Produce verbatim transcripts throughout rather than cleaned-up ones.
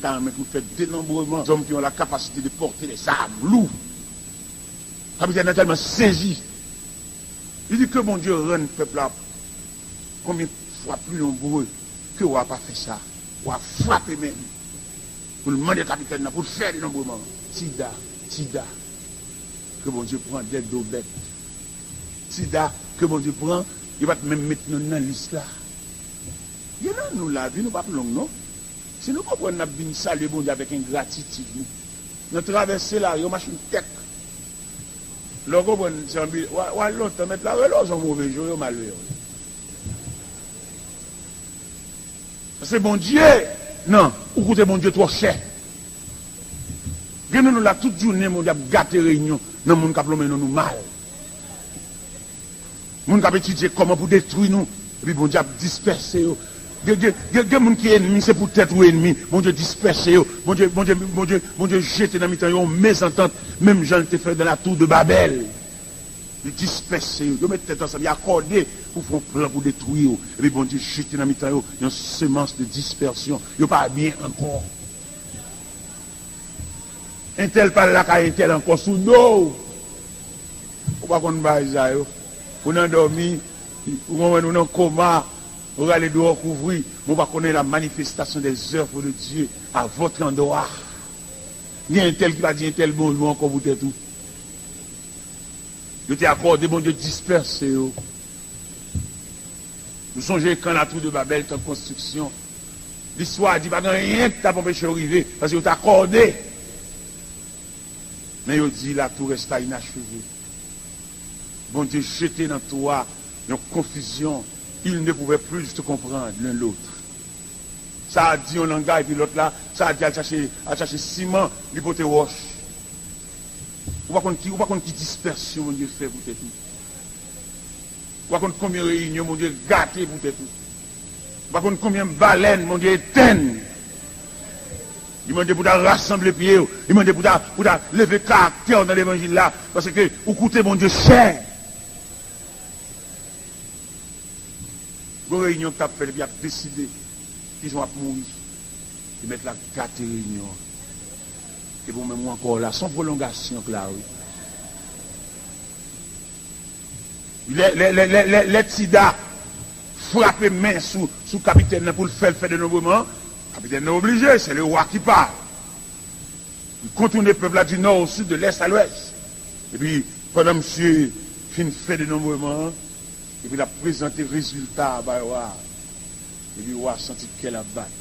ta renmen pou fè denonbreman zòm ki ont la kapasite de pòte dè zam lou. Kapitèn nan tèlman sezi. Li di, ke Bondye rann pèp la konbyen fwa pli nonbre ke wa pa fè sa. Wa frape menm pou l mande kapitèn nan pou l fè denonbreman. Tida, Tida, ke Bondye pran dèt do bèt. Tida, ke Bondye pran, yo pa t menm met nou nan lis la. Gen nan nou lavi nou p ap long non. Si nou konprann n ap vin salye Bondye avèk engratitid nou. Nan travèse lari, yon machin tèk. Lè w konprann se anbi, w a, w a lontan mèt la rele w se yon move jou, yo mal veye w. Paske Bondye, non, ou koute Bondye twò chè. Gen nan nou la tout jounen Bondye ap gate reyinyon nan moun k ap lonmen non nou mal. Moun k ap etidye kòman pou detwi nou, epi Bondye ap dispèse yo. Gen, gen, gen, gen moun ki enmi, se pou tèt ou enmi. Bondye dispèse yo. Bondye, Bondye, Bondye, Bondye jete nan mitan yo yon mezantant, menm jan l te fè dans la tour de Babel. Li dispèse yo. Yo met tèt ansanm, y akòde pou fè yon plan pou detwi yo. Epi Bondye jete nan mitan yo yon semans de dispèsyon. Yo pa byen ankò. Entèl pa lakay entèl ankò sou do w. Ou pa konn bagay sa yo. Ou nan dòmi, ou konprann, ou nan koma, ou rale do w kouvri, men ou pa konnen la manifestation des œuvres de Dieu à votre endroit. Gen entèl ki pa di entèl bonjou ankò poutèt ou. Yo te akòde Bondye dispèse yo. Nou sonje kan la tour de Babel t an konstriksyon. Listwa di pa gen anyen ki t ap anpeche yo rive, paske yo t akòde. Men yo di la tour resta inachevée. Bondye jete nan tou a yon konfizyon, ils ne pouvaient plus se comprendre l'un l'autre. Sa a di yon langaj, epi lòt la, sa a di al chache, al chache siman, li pote wòch. Ou pa konn ki, ou pa konn ki dispèsyon Bondye fè poutèt ou. Ou pa konn konbyen reyinyon Bondye gate poutèt ou. Ou pa konn konbyen balèn Bondye etenn. Li mande pou ta rasanble pye w. Li mande pou ta, pou ta leve karaktè w nan levanjil la. Paske ou koute Bondye chè. Gon reyinyon k t ap fèt epi y ap deside kijan w ap mouri. Li mèt la gate reyinyon an. Epi ou menm ou ankò la. Se yon pwolongasyon k la, wi. Lè, lè, lè, lè, lè, lè Tida frape men sou, sou kapitèn nan pou l fè l fè denonbreman an, kapitèn nan oblije, c'est le roi qui parle. Li kontounen pèp la du nord au sud, de l'est à l'ouest. Epi, pandan misye fin fè denonbreman an, epi l ap prezante rezilta a bay wa a, epi wa a santi kè l ap bat.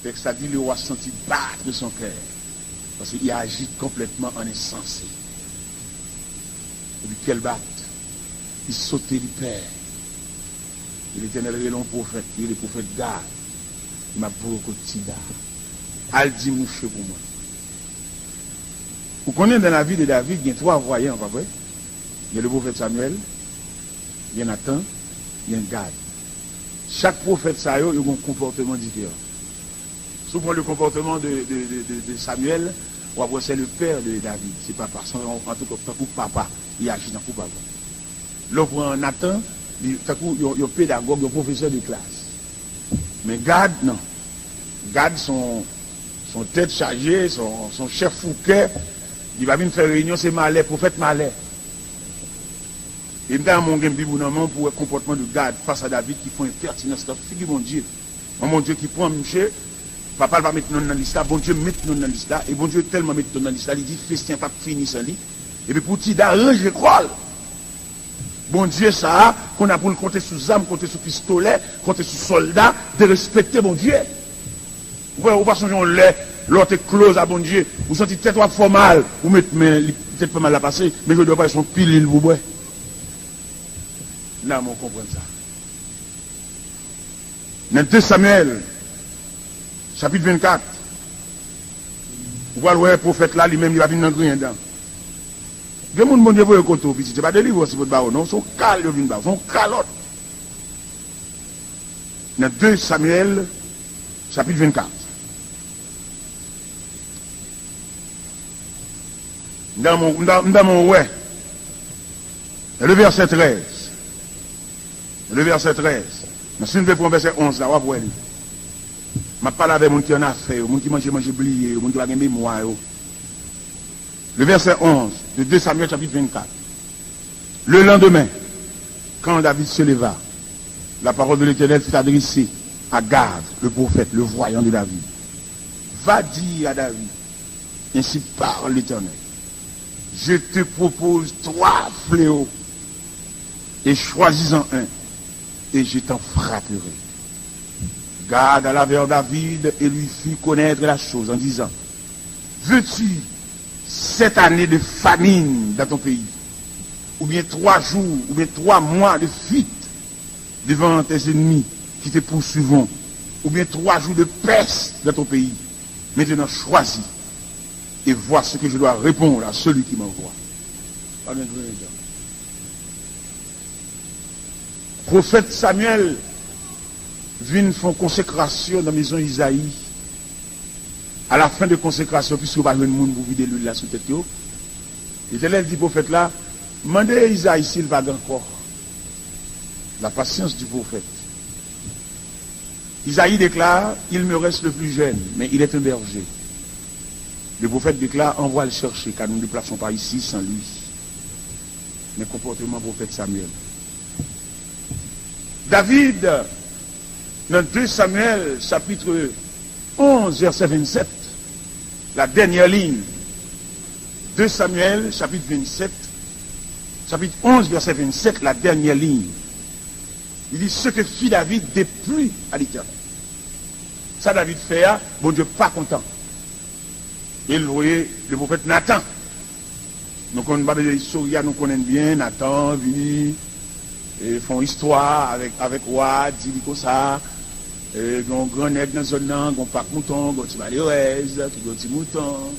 Tèks la di, le roi sentit battre son cœur, parce qu'il agit complètement en insensé. Epi kè l bat, li sote, li pè. E Letènèl rele yon pwofèt, li rele pwofèt Gad. Li di, m ap voye w kot Tida. Al di mouche pou mwen. Ou konnen, dans la vie de David, gen twa vwayan, pa vre? Gen le pwofèt Samyèl, gen Natan, gen Gad. Chak pwofèt sa yo, yo gen yon konpòteman diferan. Si w pran le comportement de, de, de, de, de Samuel, w ap wè se le père de David, se papa. Se yon, antouka, tankou papa, li aji tankou papa. Lè w pran Natan, li tankou yon, yon pedagòg, yon pwofesè de klas. Men Gad, non. Gad se yon, se yon tèt chaje, se yon, se yon chèf foukè. Li pa vin fè reyinyon, se malè, pwofèt malè. E m ta renmen w gen Bib ou nan men w pou w wè konpòtman de Gad fas a David ki fè yon enpètinans nan figi Bondye. Yon Bondye ki pran misye, papa l pa met non l nan lis la, Bondye met non l nan lis la, e Bondye tèlman met non l nan lis la, li di festen an p ap fini san li. Epi pou Tida ranje kò l. Bondye sa a, kounye a pou l konte sou zam, konte sou pistolè, konte sou sòlda, derespekte Bondye. Ou pa, ou pa sonje yon lè, lè w te close a Bondye, ou santi tèt w ap fè w mal, ou met men li, tèt fè mal la pase, men jodi a w pral se yon pilil pou bwè. Nan men w konprann sa. Nan de Samyèl, chapit vennkat, ou pral wè pwofèt la, li menm, li pa vin nan griyen dan. Gen moun Bondye voye kote w, pitit, se pa delivrans li pot ba w, non, se yon kal yo vin ba w, se yon kalòt. Nan de Samyèl, chapit vennkat. M ta renmen, m ta, m ta renmen w wè. Le vèsè trèz. Le vèsè trèz. Men si n vle pran vèsè onz la, w ap wè li. M ap pale avè moun ki annafè yo, moun ki manje, manje bliye yo, moun ki pa gen memwa yo. Le verset onze de deux Samuel chapitre vingt-quatre. Le lendemain, quand David se leva, la parole de l'Éternel fut adressée à Gad, le prophète, le voyant de David. Va dire à David, ainsi parle l'Éternel, je te propose trois fléaux, et choisis-en un, et je t'en frapperai. Gad alla vers David et lui fit connaître la chose en disant, veux-tu sept années de famine dans ton pays, ou bien trois jours, ou bien trois mois de fuite devant tes ennemis qui te poursuivront, ou bien trois jours de peste dans ton pays? Maintenant choisis, et vois ce que je dois répondre à celui qui m'envoie. Pa gen griyen dan. Pwofèt Samyèl vin fè yon konsekrasyon nan mezon Izayi. A la fen de konsekrasyon, piske yo pa jwenn moun pou vide lwil la sou tèt yo, Letènèl di pwofèt la, mande Izayi si l pa gen ankò. La patience du prophète. Isaïe déclare, il me reste le plus jeune, mais il est un berger. Le prophète déclare, envoie le chercher, car nous ne déplaçons pas ici sans lui. Men konpòteman pwofèt Samyèl. David, nan deux Samuel, chapitre onze, verset vingt-sept, la dernière ligne. Deux Samuel, chapitre vingt-sept, chapitre onze, verset vingt-sept, la dernière ligne. Li di, ce que fit David déplut à l'Éternel. Sa David fè a, Bondye pa kontan. E l voye le pwofèt Natan. Nou konn, pa bezwen istwari a, nou konnen l byen. Natan vini, e, fè yon istwa avèk, avèk wa, di li konsa, e, gen yon gran nèg nan zòn nan, gen yon pak mouton, gen yon ti malerèz ki gen yon ti mouton.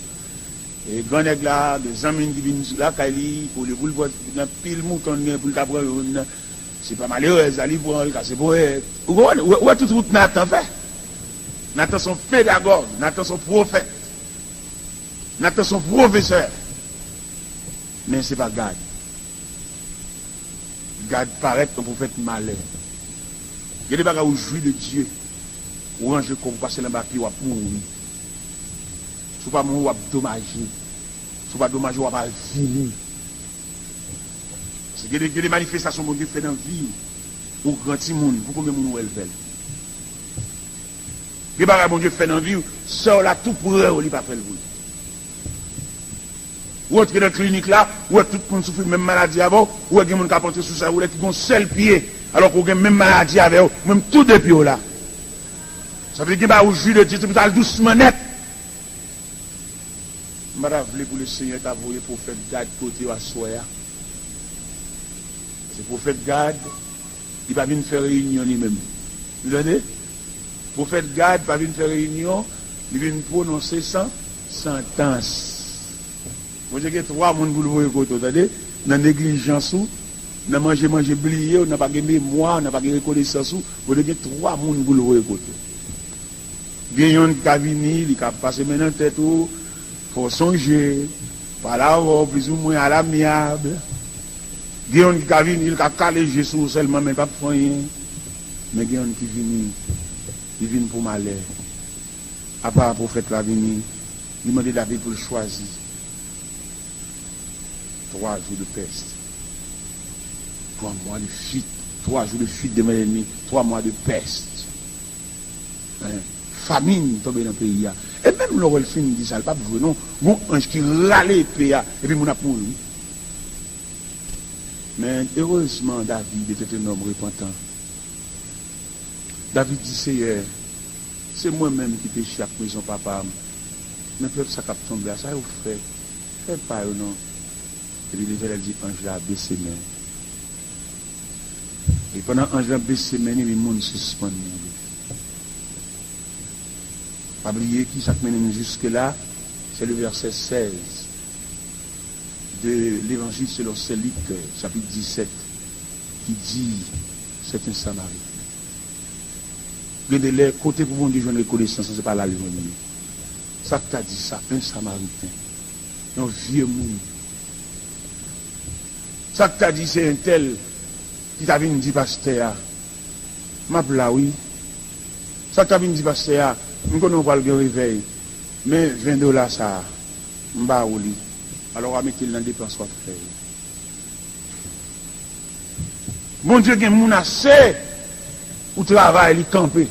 E gran nèg la, gen zanmi l ki vin lakay li, olye pou l pran nan pil mouton l gen pou l ta pran youn, se pa malerèz la li pran, li kase ponyèt. Ou konprann? Ou wè, ou wè tout wout Natan fè? Natan se yon pedagòg, Natan se yon pwofèt, Natan se yon pwofesè. Men se pa Gad. Gad parèt yon pwofèt malè. Gen de bagay ou jwi de Dye, ou ranje kò w, ou pase l anba pye, w ap mouri. Si w pa mouri, w ap domaje. Si w pa domaje, w ap avili. Paske gen de, gen de manifestasyon Bondye fè nan vi w. Ou gran timoun, pou konbyen moun ou wè l fè l? Gen bagay Bondye fè nan vi w, sè w la tou prè w, li pa fè l pou ou. Ou rantre nan klinik la, ou wè tout moun soufri menm maladi avè w, ou wè gen moun k ap antre sou Chevrolet ki gen yon sèl pye, alò ke w gen menm maladi avè yo, menm tou de pye w la. Sa vle di gen bagay ou jwi de Dye, se pou w ta al dousman nèt. M pa ta vle pou Lesenyè ta voye pwofèt Gad kote w aswè a. Se pwofèt Gad, li pa vin fè reyinyon li menm. Ou tande? Pwofèt Gad pa vin fè reyinyon, li vin pwononse san, santans. Bondye gen twa moun pou l voye kote w, tande? Nan neglijans ou, nan manje, manje bliye w, nan pa gen memwa, nan pa gen rekonesans ou, Bondye gen twa moun pou l voye kote w. Gen yonn ki ka vini, li ka pase men nan tèt ou, fè w sonje, pale avè w plizoumwen alamyab. Gen yonn ki ka vini, li ka kale je sou ou sèlman, men l p ap fè anyen. Men gen yonn ki vini, li vin pou malè. Apa pwofèt la vini, li mande David pou l chwazi. Trois jours de peste. Trois mois de fuite. Trois jours de fuite devant l'ennemi. Trois mois de peste. Hein? Famin tonbe nan peyi a. E menm lè w wè l fin di sa, l p ap jwe non. Gon anj ki rale epe a, epi moun ap mouri. Men erezman, David était un homme repentant. David di, Seyè, se mwen menm ki peche ak mezon papa m. Men pèp sa k ap tonbe a, sa yo fè, fè pa yo non. Epi Letènèl di anj la, bese men. E pandan anj la bese men li, epi moun sispann mouri. Pa bliye ki sa k mennen nou jiske la, se le vèsè sèz de Levanjil selon Sen Lik, chapit disèt, ki di, c'est un Samaritain. Gen de lè, kote pou Bondye jwenn rekonesans, se pa la l jwenn li. Sa k ta di sa, un Samaritain, yon vye moun. Sa k ta di se entèl ki ta vin di pastè a, m ap la wi. Sa k ta vin di pastè a, M konnen w pral gen revèy, men ven dola sa a, m ba ou li. Alò, w a mete l nan depans w ap fè yo. Bondye gen moun ase pou travay li kanpe.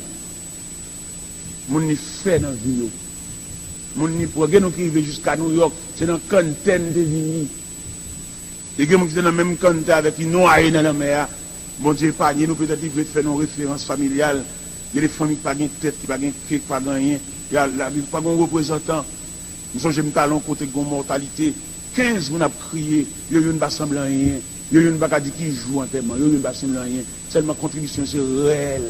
Moun li fè nan vi yo. Moun li pran. Gen nou ki rive jiska Nouyòk, se nan kanntè n te vini. E gen moun ki te nan menm kanntè avèk li, nwaye nan lanmè a. Bondye epanye nou, petèt li vle fè nou referans familyal. Gen de fanmi ki pa gen tèt, ki pa gen ke, ki pa gen anyen. Y a, la, pa gen reprezantan. M sonje m t al yon kote ki gen mòtalite. Kenz moun ap kriye. Yo youn pa sanble anyen. Yo youn pa ka di ki jou antèman. Yo youn pa sanble anyen. Sèlman kontribisyon se rèl.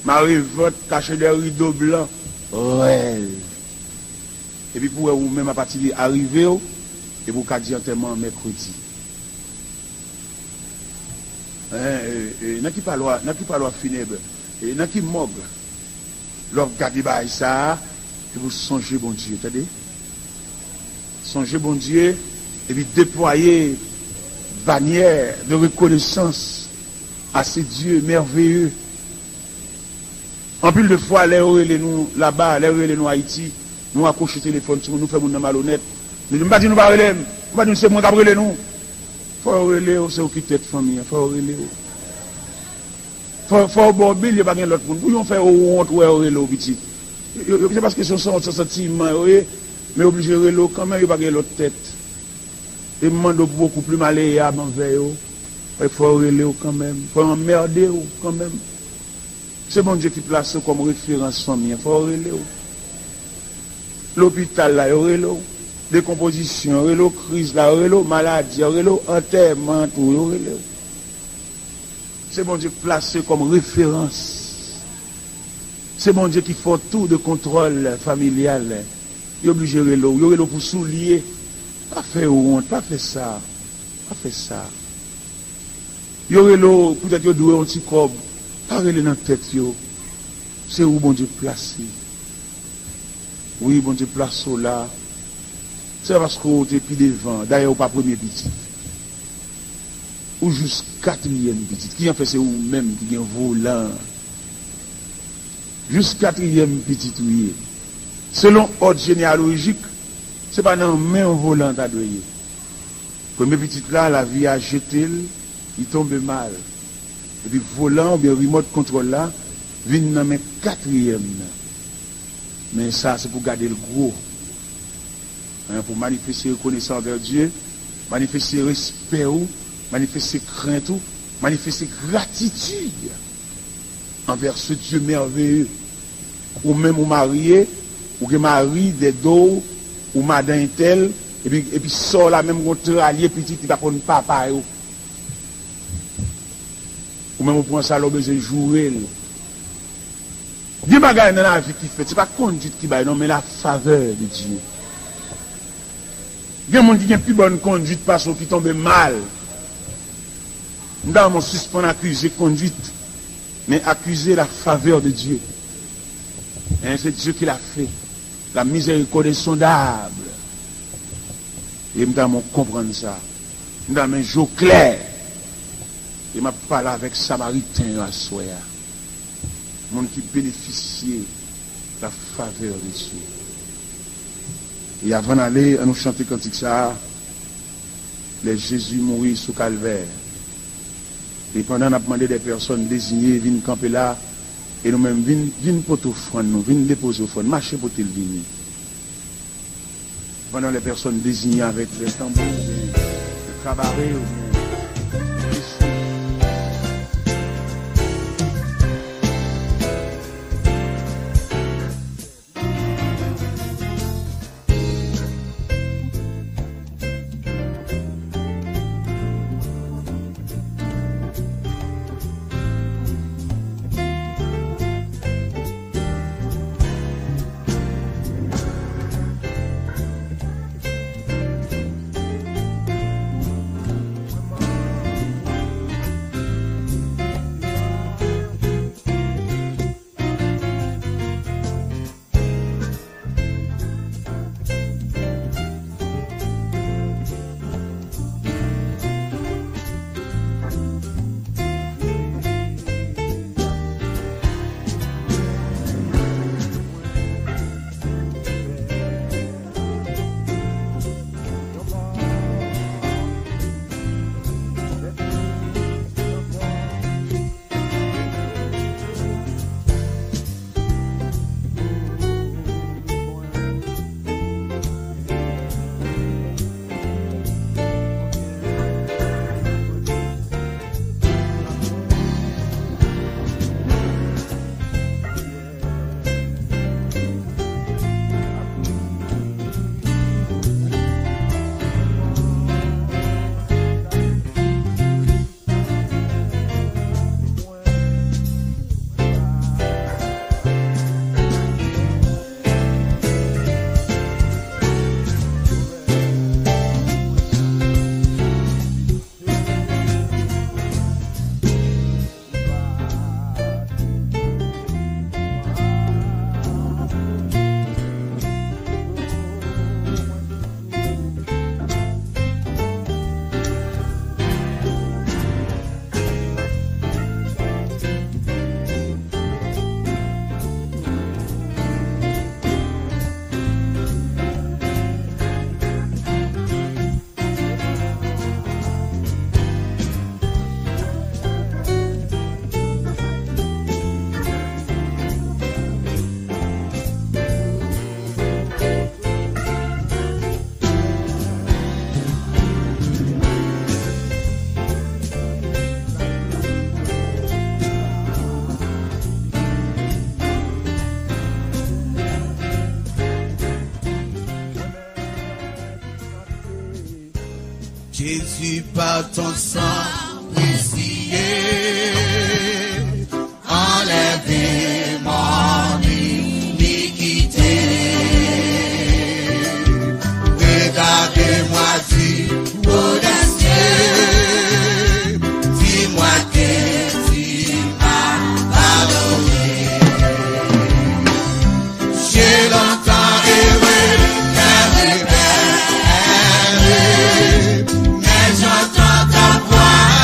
Mare vant, kache dèyè rido blan, rèl. Epi pou wè ou menm apati de arive w, epi w ka di antèman an mèkredi. Hein, e, e, nan ki palwa, nan ki palwa finèb, e, nan ki mòg, lè w ap gade bagay sa a, epi w sonje Bondye, tande. Sonje Bondye, epi deplwaye banyè de rekonesans à ce Dieu merveilleux. Anpil de fwa, lè yo rele nou laba, lè yo rele nou Ayiti, nou akwoche telefòn sou moun, nou fè moun nan malonèt. Nou di, "M pa di nou pa rele m, m pa di nou se mwen k ap rele nou." Fò yo rele w, se ou ki tèt fanmi an, fò yo rele w. Fò, fò yo ba w bil, yo pa gen lòt moun. Pou yo fè yo wont, wè yo rele w pitit. Yo, yo, se paske se yon, se yon santiman yo ye, men yo oblije rele w kanmenm, yo pa gen lòt tèt. E m mande w pou w pli maleab anvè yo. Fò yo rele w kanmenm. Fò yo anmède w kanmenm. Se Bondye ki plase w kòm referans fanmi an. Fò yo rele w. Lopital la, yo rele w. Dekonpozisyon, yo rele w. Kriz la, yo rele w. Maladi, yo rele w. Antèman tou, yo rele w. Se Bondye k plase w kòm referans. Se Bondye ki fè w tour de contrôle familial. Yo oblije rele w. Yo rele w pou soulye. Pa fè yo wont. Pa fè sa. Pa fè sa. Yo rele w, poutèt yo dwe yon ti kòb. Pa rele nan tèt yo. Se ou Bondye plase. Wi, Bondye plase w la. Se pa paske w te pi devan. Dayè, ou pa premye pitit. Ou jis katriyèm pitit. Ki an fè se ou menm ki gen volan an. Jis katriyèm pitit ou ye. Selon òd jeneyalojik, se pa nan men w volan an ta dwe ye. Premye pitit la, lavi a jete l, li tonbe mal. Epi volan oubyen rimòt kontwòl la vin nan men katriyèm nan. Men sa se pou gade l gwo. Hein, pou manifeste rekonesan anvè Dye, manifeste respè ou, manifeste krent ou, manifeste gratitid anvè ce Dieu merveilleux. Ou menm ou marye, ou gen mari, dèdo w, ou madan entèl, epi, epi sè w la menm gon tralye pitit, li pa konn papa yo. Ou menm ou pran sa lè w bezwen joure l. Gen bagay nan lavi ki fèt, se pa konduit ki bay non, men la faveur de Dieu. Gen moun ki gen pi bòn konduit pase w ki tonbe mal. M ta renmen w sispann akize konduit, men akize la faveur de Dieu. Hein, c'est Dieu qui l'a fait. La miséricorde insondable. E m ta renmen w konprann sa. M ta renmen je w klè. E m ap pale avèk Samariten yo aswè a. Moun ki benefisye la faveur de Dieu. E avan n ale, an nou chante kantik sa a, Lè Jezi mouri sou Kalvè. E pandan n ap mande des personnes désignées vin kanpe la, e nou menm vin, vin pote ofrann nou, vin depoze ofrann, mache pote l vini. Pandan les personnes désignées avec des tambours, des, des kabarè oubyen Si par ton sang précieux, enlève mon iniquité. Regarde-moi du haut des cieux, dis-moi que tu m'as pardonné. J'ai longtemps erré, erré, erré, mais j'entends ta voix.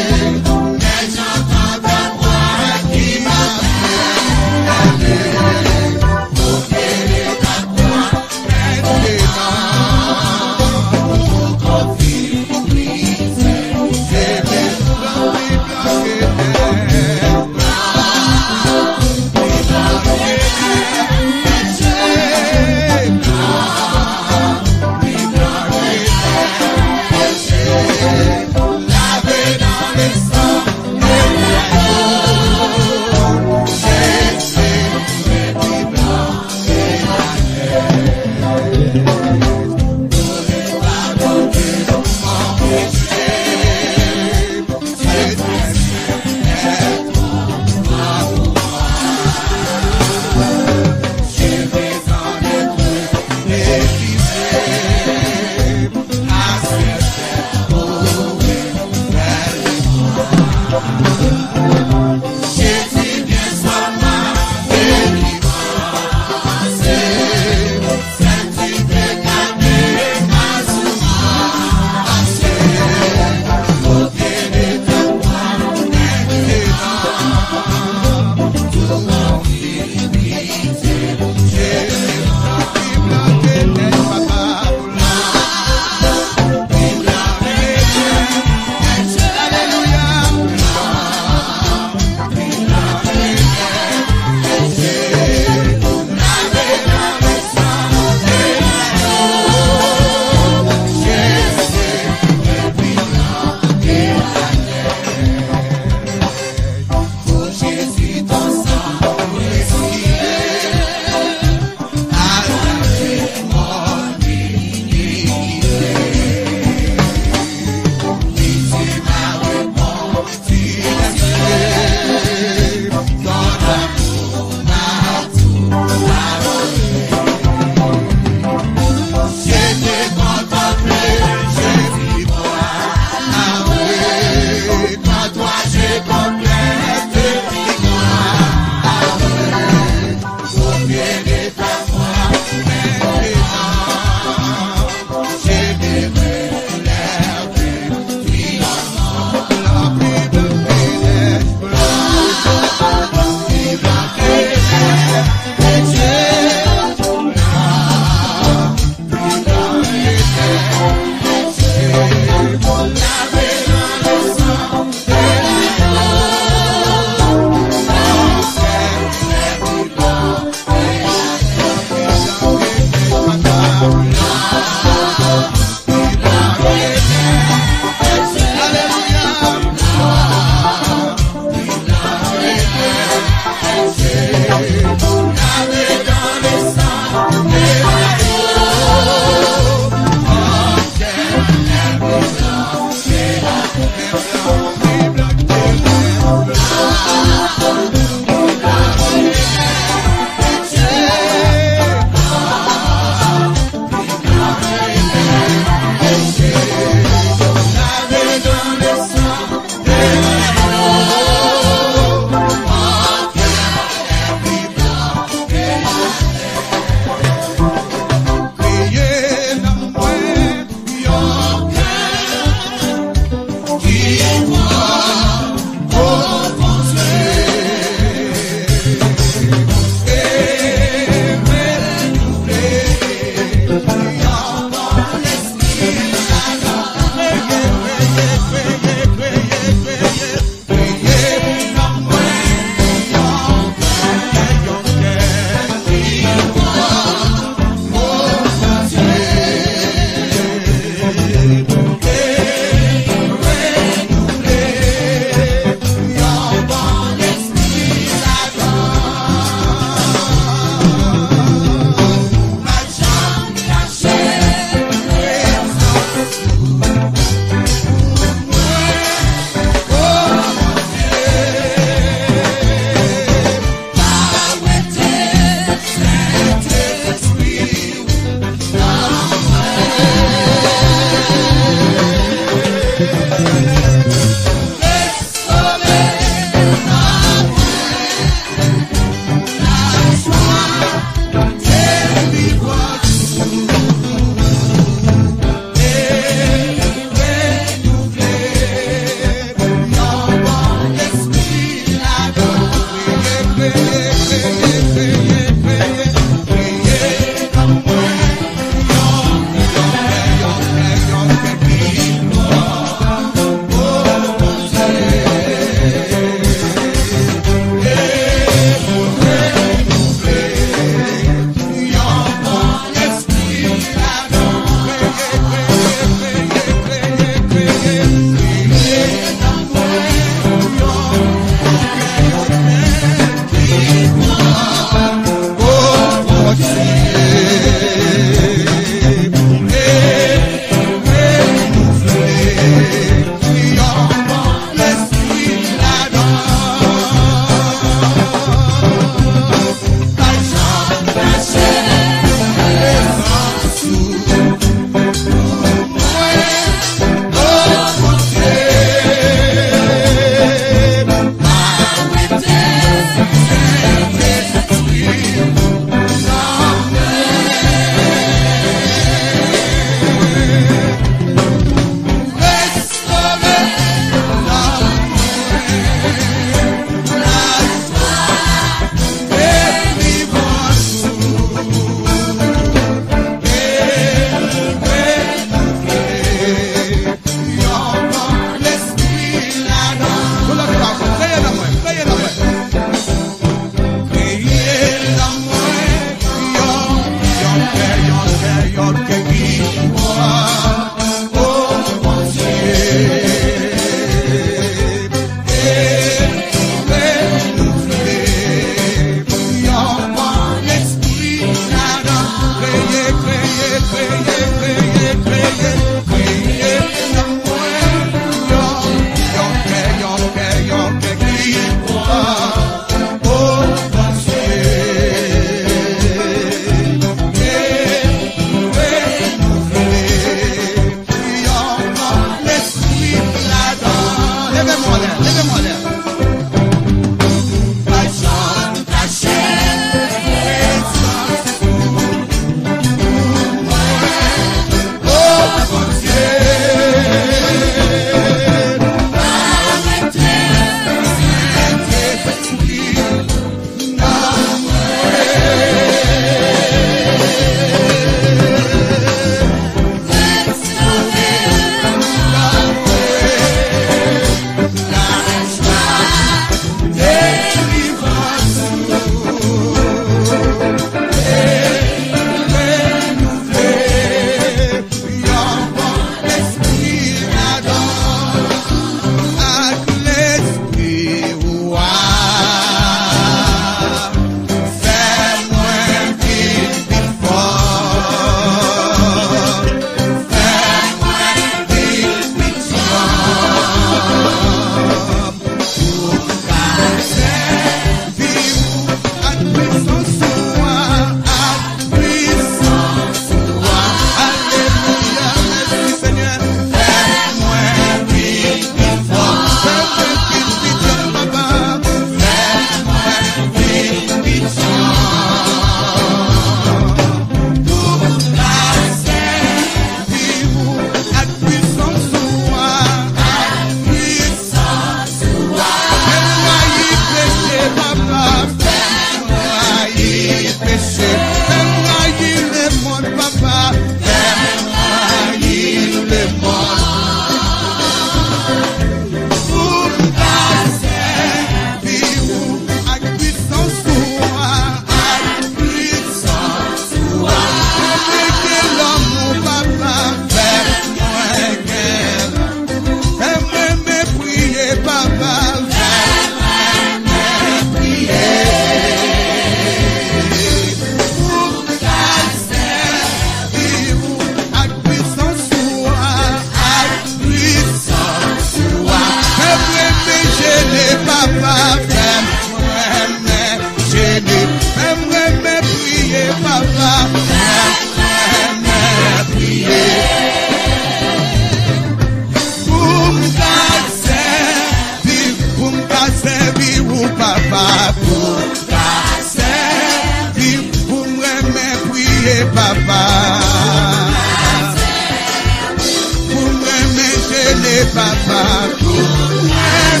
Papa, pou mwen,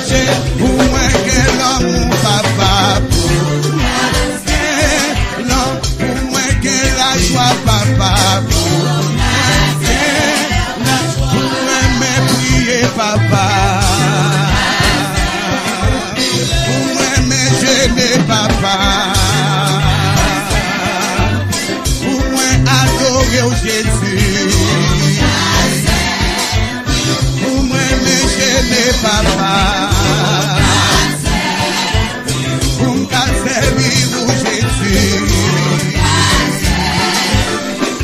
se, pou mwen gen lanmou, papa, pou mwen gen lanmou, pou mwen gen lajwa, papa, pou mwen gen lajwa, pou mwen renmen priye, papa, pou mwen renmen jene, papa. Pou mwen adore w, Jezi. Pou mwen renmen jene, papa. Pou m ka sèvi w, Jezi.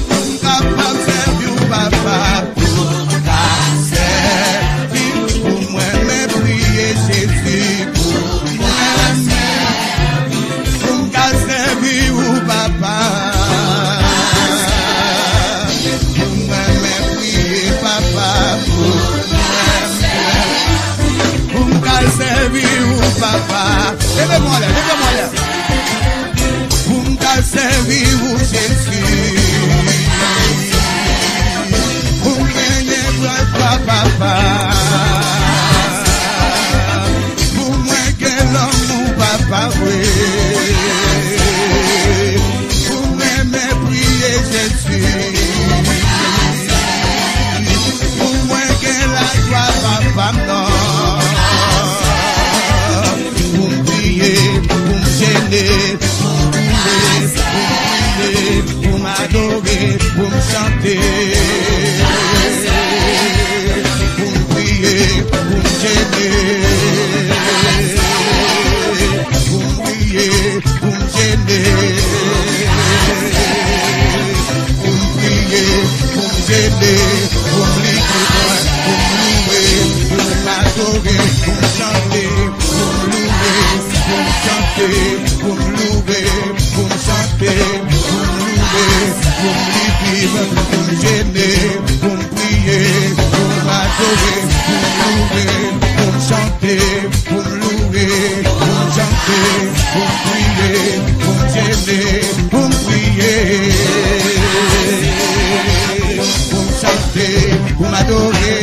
Pou m kapab sèvi w, papa. Pou m ka sèvi w, pou mwen renmen priye, Jezi. Pou mwen renmen Pou m ka sèvi w, papa. Pou mwen renmen priye, papa. Pou mwen renmen, pou m ka sèvi w, papa. Leve men w anlè, leve men w anlè. Pou m ka sèvi w, Jezi. Pou m genyen glwa, papa. Pou mwen gen lanmou, papa, vre. Pou mwen renmen priye, Jezi. Pou mwen gen lajwa, papa m nan. Pou m priye, pou m jene, pou m louwe, pou m priye, pou m adore, pou m chante. Pou m priye, pou m jene. Pou m priye, pou m jene. Pou m priye, pou m jene. Pou m louwe, pou m louwe, pou m adore, pou m chante. Pou m louwe, pou m chante, pou m louwe, pou m chante, pou m louwe, pou m li viv, pou m jene, pou m priye, pou m adore, pou m louwe, pou m chante, pou m louwe, pou m chante, pou m priye, pou m jene, pou m priye, pou m chante, pou m adore.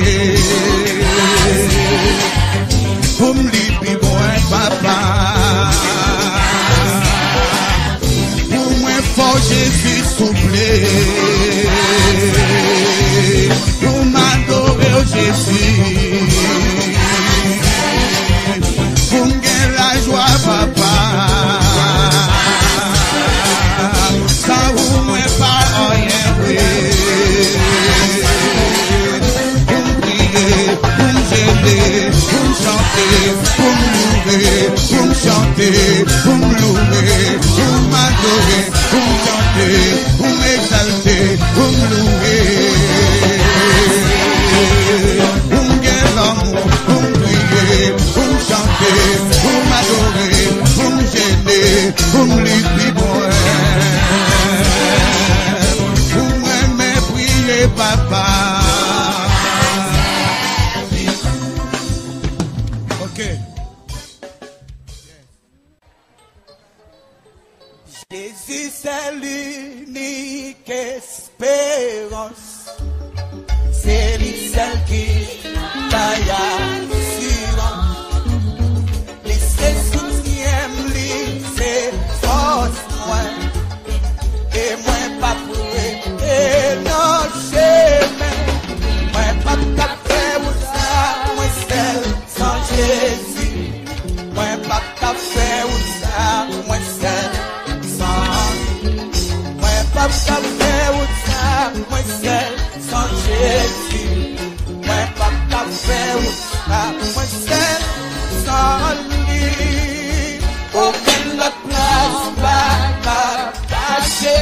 Pou m li pi bon, papa. Pou mwen fò, Jezi, souple. Pou m adore w, Jezi. Pou m gen lajwa, papa. San ou mwen pa anyen vre. Pou m priye, pou m jene, pou m chante, pou m louve, pou m chante, pou m louve, pou m adore, pou m chante, pou m egzalte, pou m louve. Pou m gen lanmou, pou m priye, pou m chante, pou m adore, pou m jene, pou m li pi bon. Pou mwen men priye, papa. Ok. Jezi, c'est l'unique espérance. Se li sèl ki bay asirans. Li se soutyen m, li se fòs mwen. E mwen p ap rete nan chemen. Mwen p ap ka fè wout sa mwen sèl san Jezi. Mwen p ap ka fè wout sa mwen sèl san li. Mwen p ap ka fè wout sa mwen sèl san Jezi. Mwen p ap ka fè wout sa mwen sèl san li. Okenn lòt plas pa ka kache.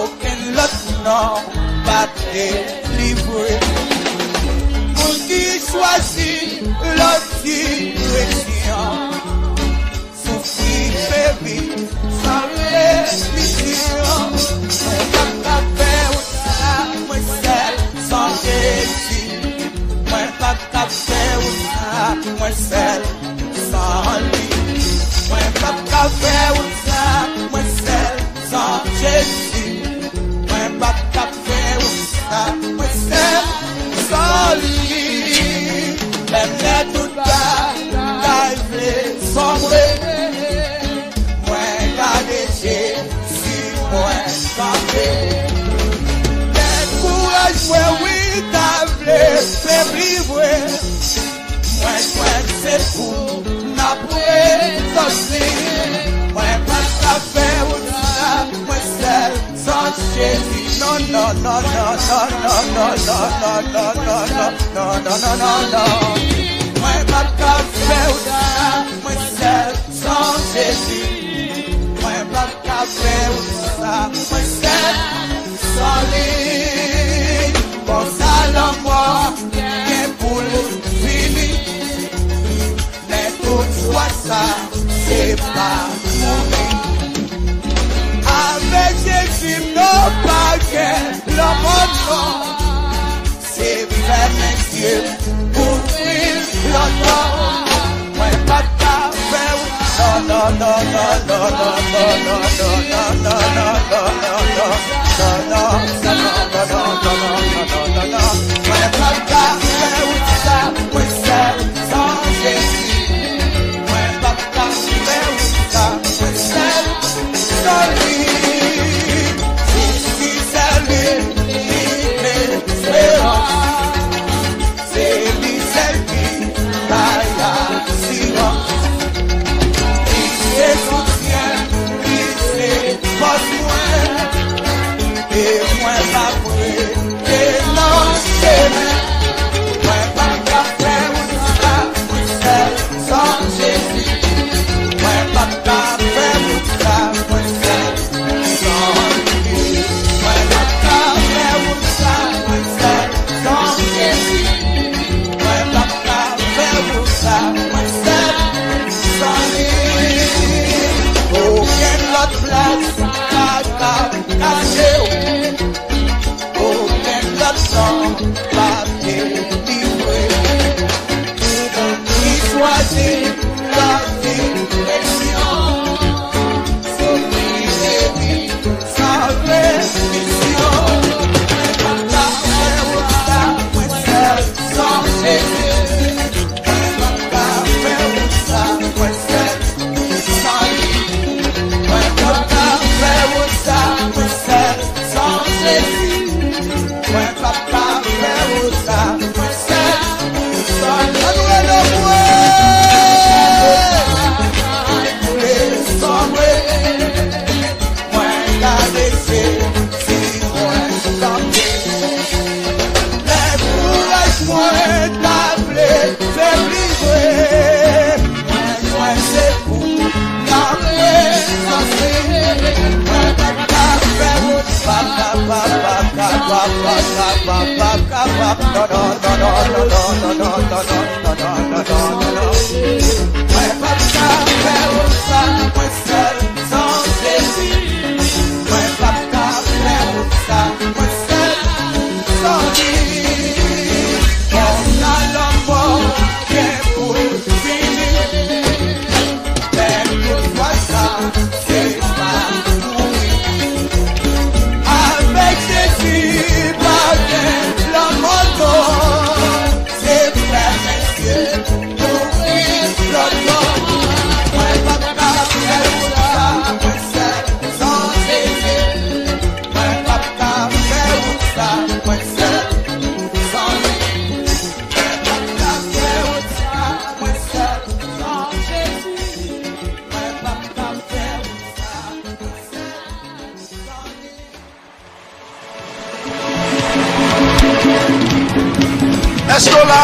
Okenn lòt non pa delivre. Moun ki chwazi lòt direksyon soufri, peri san remisyon. Mwen p ap ka fè wout sa mwen sèl san Jezi. Mwen p ap ka fè wout sa mwen sèl san li. Mwen p ap ka fè wout sa mwen sèl san Jezi. Mwen p ap ka fè wout sa mwen sèl. Febli vre, mwen jwenn sekou nan prezans li. Mwen pa ka fè wout sa mwen sèl san Jezi. Non, non, non, non. Mwen pa ka fè wout sa mwen sèl san Jezi. Mwen pa ka fè wout sa mwen sèl san li. Konsa lanmò gen pou l fini. Men tout fwa sa, se pa mouri. Avèk Jezi, non, pa gen lanmò, non. Se fèmen zye m, ouvri lòt bò. Mwen pa ka fè w. Non, non, non. Mwen pa ka fè w sa mwen sèl san Jezi. Mwen pa ka fè w sa mwen sèl san li. Jezi sèl li, li esperans. Se li sèl ki bay asirans. Li se soutyen, li se fòs mwen. E mwen pa prete nan chemen. Mwen pa ka fè wout sa mwen sèl san Jezi. Mwen pa ka fè wout sa mwen sèl san li. Mwen pa ka fè wout sa mwen sèl san Jezi. Mwen pa ka fè wout sa mwen sèl san li. Okenn lòt plas pa ka kache w. Okenn lòt non pa delivre. Li chwazi lòt direksyon. Soufri epi san remisyon. Mwen pa ka fè wout sa mwen sèl san Jezi. Mwen pa ka fè wout sa mwen sèl san li. Mwen pa ka fè wout sa mwen sèl san Jezi. Mwen pa ka fè wout sa mwen sèl san li. Ann rele mwen. Mwen gade se si mwen kanpe. Lè kouraj mwen ta vle febli vre, mwen jwenn sekou nan prezans li. Mwen pa ka fè wout, pa ka, pa, pa ka, pa, pa ka, pa, pa ka, pa, non, non, non. Mwen pa ka fè wout sa mwen sèl san Jezi. Mwen pa ka fè wout sa mwen sèl san li. Konsa lanmò gen pou l fini. Men tout fwa sa, se pa mouri. Avèk Jezi, pa gen lanmò, non. Se fèmen zye, ouvri lòt bò. Mwen pa ka fè wout sa mwen sèl san Jezi. Mwen pa ka fè wout sa mwen sèl san li. Mwen pa ka fè wout sa mwen sèl san Jezi. Mwen pa ka fè wout sa mwen sèl san li. Èske w la?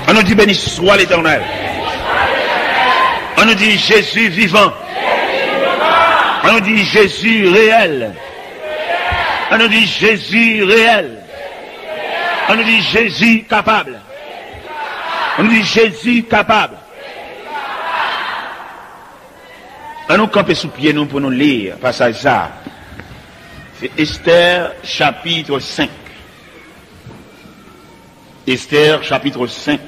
An nou di, beni swa Letènèl. An nou di, Jezi vivan. An nou di, Jezi reyèl. An nou di Jezi reyèl. An nou di Jezi kapab. An nou di Jezi kapab. An nou kanpe sou pye nou pou nou li pasaj sa. Se Estè chapit senk. Estè chapit senk.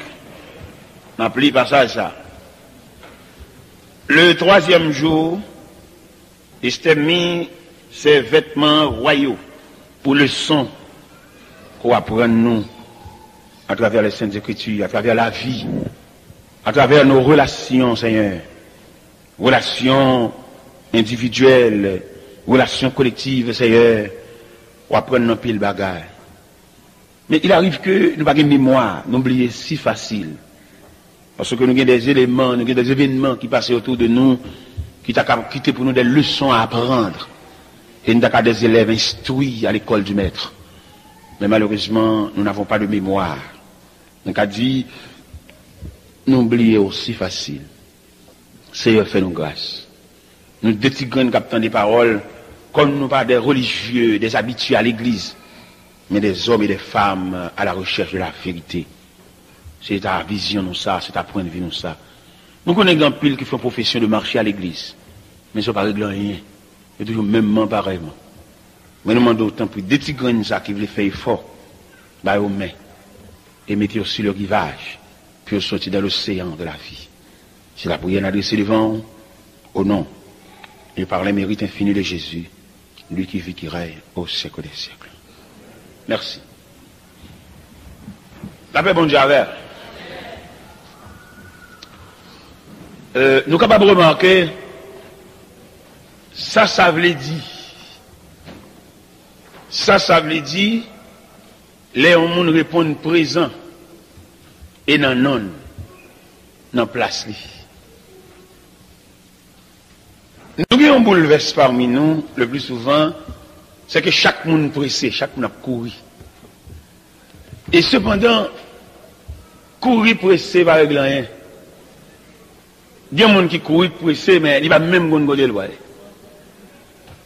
N ap li pasaj sa. Le twazyèm jou, Estè mi sè vètman wa yo pou leson ke w aprann nou atravè les Saintes Écritures, atravè lavi, atravè nos relations, Seigneur. Relasyon endividyèl, relasyon kolektiv, Seyè, w aprann nou anpil bagay. Men il arrive ke nou pa gen memwa, nou bliye si fasil. Paske nou gen des éléments, nou gen des événements ki pase otou de nou, ki ta ka kite pou nou des leçons à apprendre. E nou ta ka des élèves instruits à l'école du Maître. Men malerezman, nous n'avons pas de mémoire. Nou ka di, nou bliye osi fasil. Seyè, fè nou gras. Nou de ti grenn k ap tande pawòl, kòm nou pa des religieux, des habitués à l'église, men des hommes et des femmes à la recherche de la vérité. Se ta vizyon nou sa, se ta pwennvi nou sa. Nou konnen gen anpil ki fè yon pwofesyon de mache a legliz, men sa pa regle anyen. Yo toujou menmman, parèyman. Men nou mande w, tanpri, de ti grenn sa ki vle fè efò, ba yo men e mete yo sur le rivage pou yo soti dans l'océan de la vie. Se lapriyè n adrese devan w, au nom et par les mérites infinis de Jésus, lui qui vit, qui règne au siècle des siècles. Mèsi. Lapè Bondye avè w. Euh, nou kapab remake sa sa vle di. Sa sa vle di lè yon moun reponn prezan e nan non l, nan plas li. Nou gen yon boulvès pami nou, le pli souvan, se ke chak moun prese, chak moun ap kouri. E sepandan, kouri prese pa regle anyen. Gen moun ki kouri prese, men li pa menm konn kote l prale.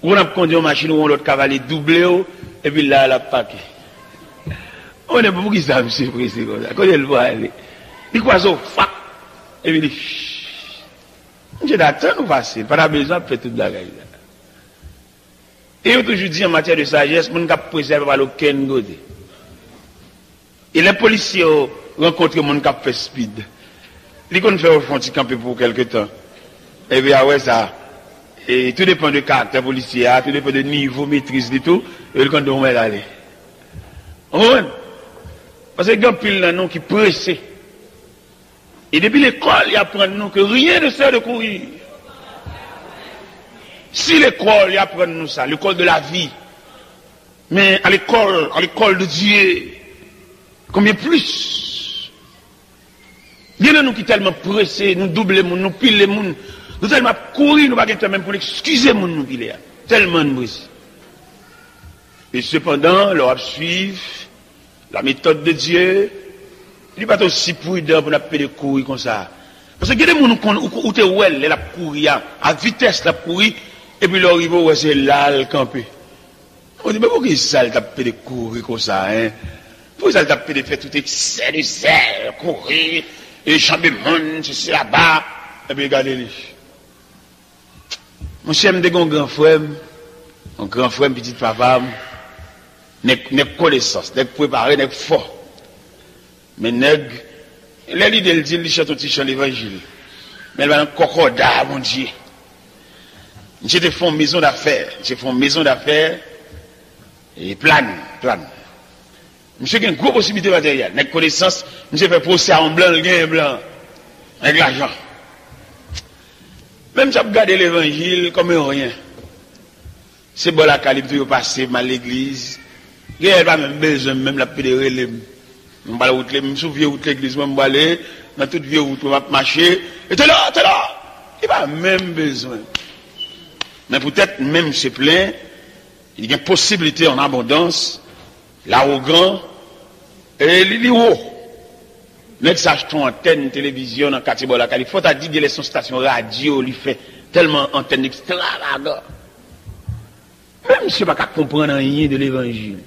Ou konn ap kondui yon machin, ou wè yon lòt ka vale double w, epi la l ap pake. Ou konnen poukisa misye prese konsa? Kote l prale? Li kwaze w, fak! Epi li, misye ta tann ou pase, l pa ta bezwen ap fè tout bagay sa. E yo toujou di, an matyè de sajès, moun k ap prese a pa pral okenn kote. E lè polisye yo rankontre moun k ap fè speed, li konn fè yo fè yon ti kanpe pou kèlke tan. Epi apre sa, e tou depan de karaktè polisye a, tou depan de nivo metriz li tou, epi li konn di w mèt ale. Ou konprann? Paske gen anpil nan nou ki prese. E depi lekòl, y aprann nou ke rien ne sert de courir. Si lekòl, y aprann nou sa, l'école de la vie. Men à l'école, à l'école de Dieu, combien plus? Gen nan nou ki tèlman prese, nou double moun, nou pile moun, nou tèlman ap kouri, nou pa gen tan menm pou n eskize moun nou pile a. Tèlman n prese. E sepandan, lè w ap swiv la méthode de Dieu, li pa t osi pridan pou n ap pede kouri konsa. Paske gen de moun ou konn, ou, ou te wè l lè l ap kouri a, a vitès l ap kouri, epi lè w rive, ou wè se la l kanpe. Ou di, men poukisa l t ap pede kouri konsa, en? Poukisa l t ap pede fè tout eksè de zèl, kouri, e janbe moun, sesi, laba, epi gade li. Monchè, m te gen yon gran frè m, yon gran frè m, pitit papa m, nèg, nèg konesans, nèg prepare, nèg fò. Men nèg, lè lide l di l, li chante yon ti chan levanjil. Men l pa nan kòkòda a Bondye. Misye te fè yon maison d'affaires, misye fè yon maison d'affaires, e Plane, Plane. Misye gen gwo posiblite materyèl. Nèg konesans, misye fè pwosè a yon blan, l genyen blan. Nèg lajan. Men misye ap gade levanjil kòm yon ryen. Se bò lakay li m toujou pase, m al legliz. Genlè l pa menm bezwen m, menm l ap pede rele m. M pral wout le, m sou vye wout legliz mwen, m prale nan tout vye wout mwen, m ap mache. E tèlè, tèlè! Li pa menm bezwen m. Men poutèt menm se plen, li gen posiblite an abondans, lawogan, e li, li wo. Nèg sa achte yon antèn televizyon nan katye bò lakay li. Fò ta di gen lè se yon stasyon radyo li fè, tèlman antèn ekstravagan. Men misye pa ka konprann anyen de levanjil.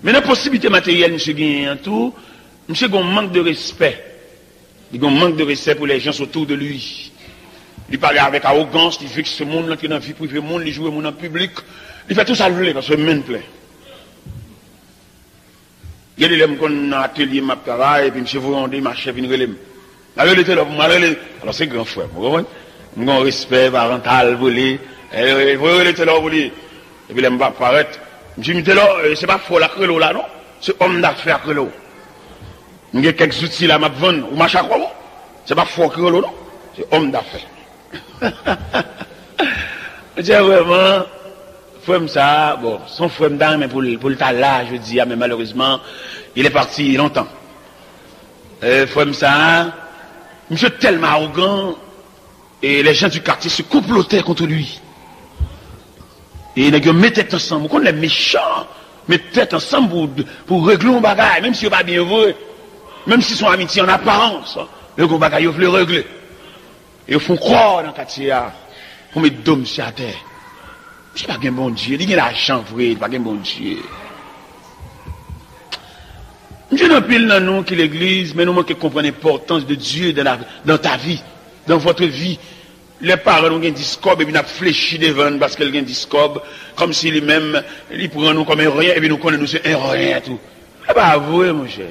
Men nan posiblite materyèl misye genyen an tou, misye gen yon mank de respè. Li gen yon mank de respè pou les gens autour de lui. Li pale avèk awogans, li vekse moun, li antre nan vi prive moun, li joure moun an piblik. Li fè tou sa l vle, paske men l plen. Gen de lè m konn nan atelye m ap travay, epi misye voye yon demachè vin rele m. Al rele tèlè pou mwen, al rele. Alò, se gran frè m, ou konprann? M gen yon respè parantal pou li. Eh, voye rele tèlè pou li. Epi lè m pa parèt, m di, "M tèlè, eh, se pa frè w la k rele w la, non. Se òm dafè a k rele w. M gen kèk zouti la m ap vann. Ou mache ak wè w? Se pa frè w ki rele w, non. Se òm dafè." Monchè, vrèman, frè m sa a, bon, se yon frè m ta renmen pou l, pou l ta la jodi a, men malerezman, il est parti lontan. Eh, frè m sa a, misye tèlman awogan, et les gens du quartier se complotaient contre lui. E nèg yo met tèt ansanm. Ou konn lè mechan met tèt ansanm pou, pou regle yon bagay, menm si yo pa byen vre, menm si se yon amitye an aparans, yo gen yon bagay yo vle regle. Yo fè yon kò nan katye a pou met do misye atè. Misye pa gen Bondye, li gen lajan vre, li pa gen Bondye. M jwenn anpil nan nou ki legliz, men nou manke konprann enpòtans de Dieu dans la, dans ta vie, dans votre vie. Lè paran nou gen dis kòb epi n ap flechi devan l paske l gen dis kòb, kòmsi li menm, li pran nou kòm en ryen epi nou konnen nou se en ryen tou. Se pa vre, monchè.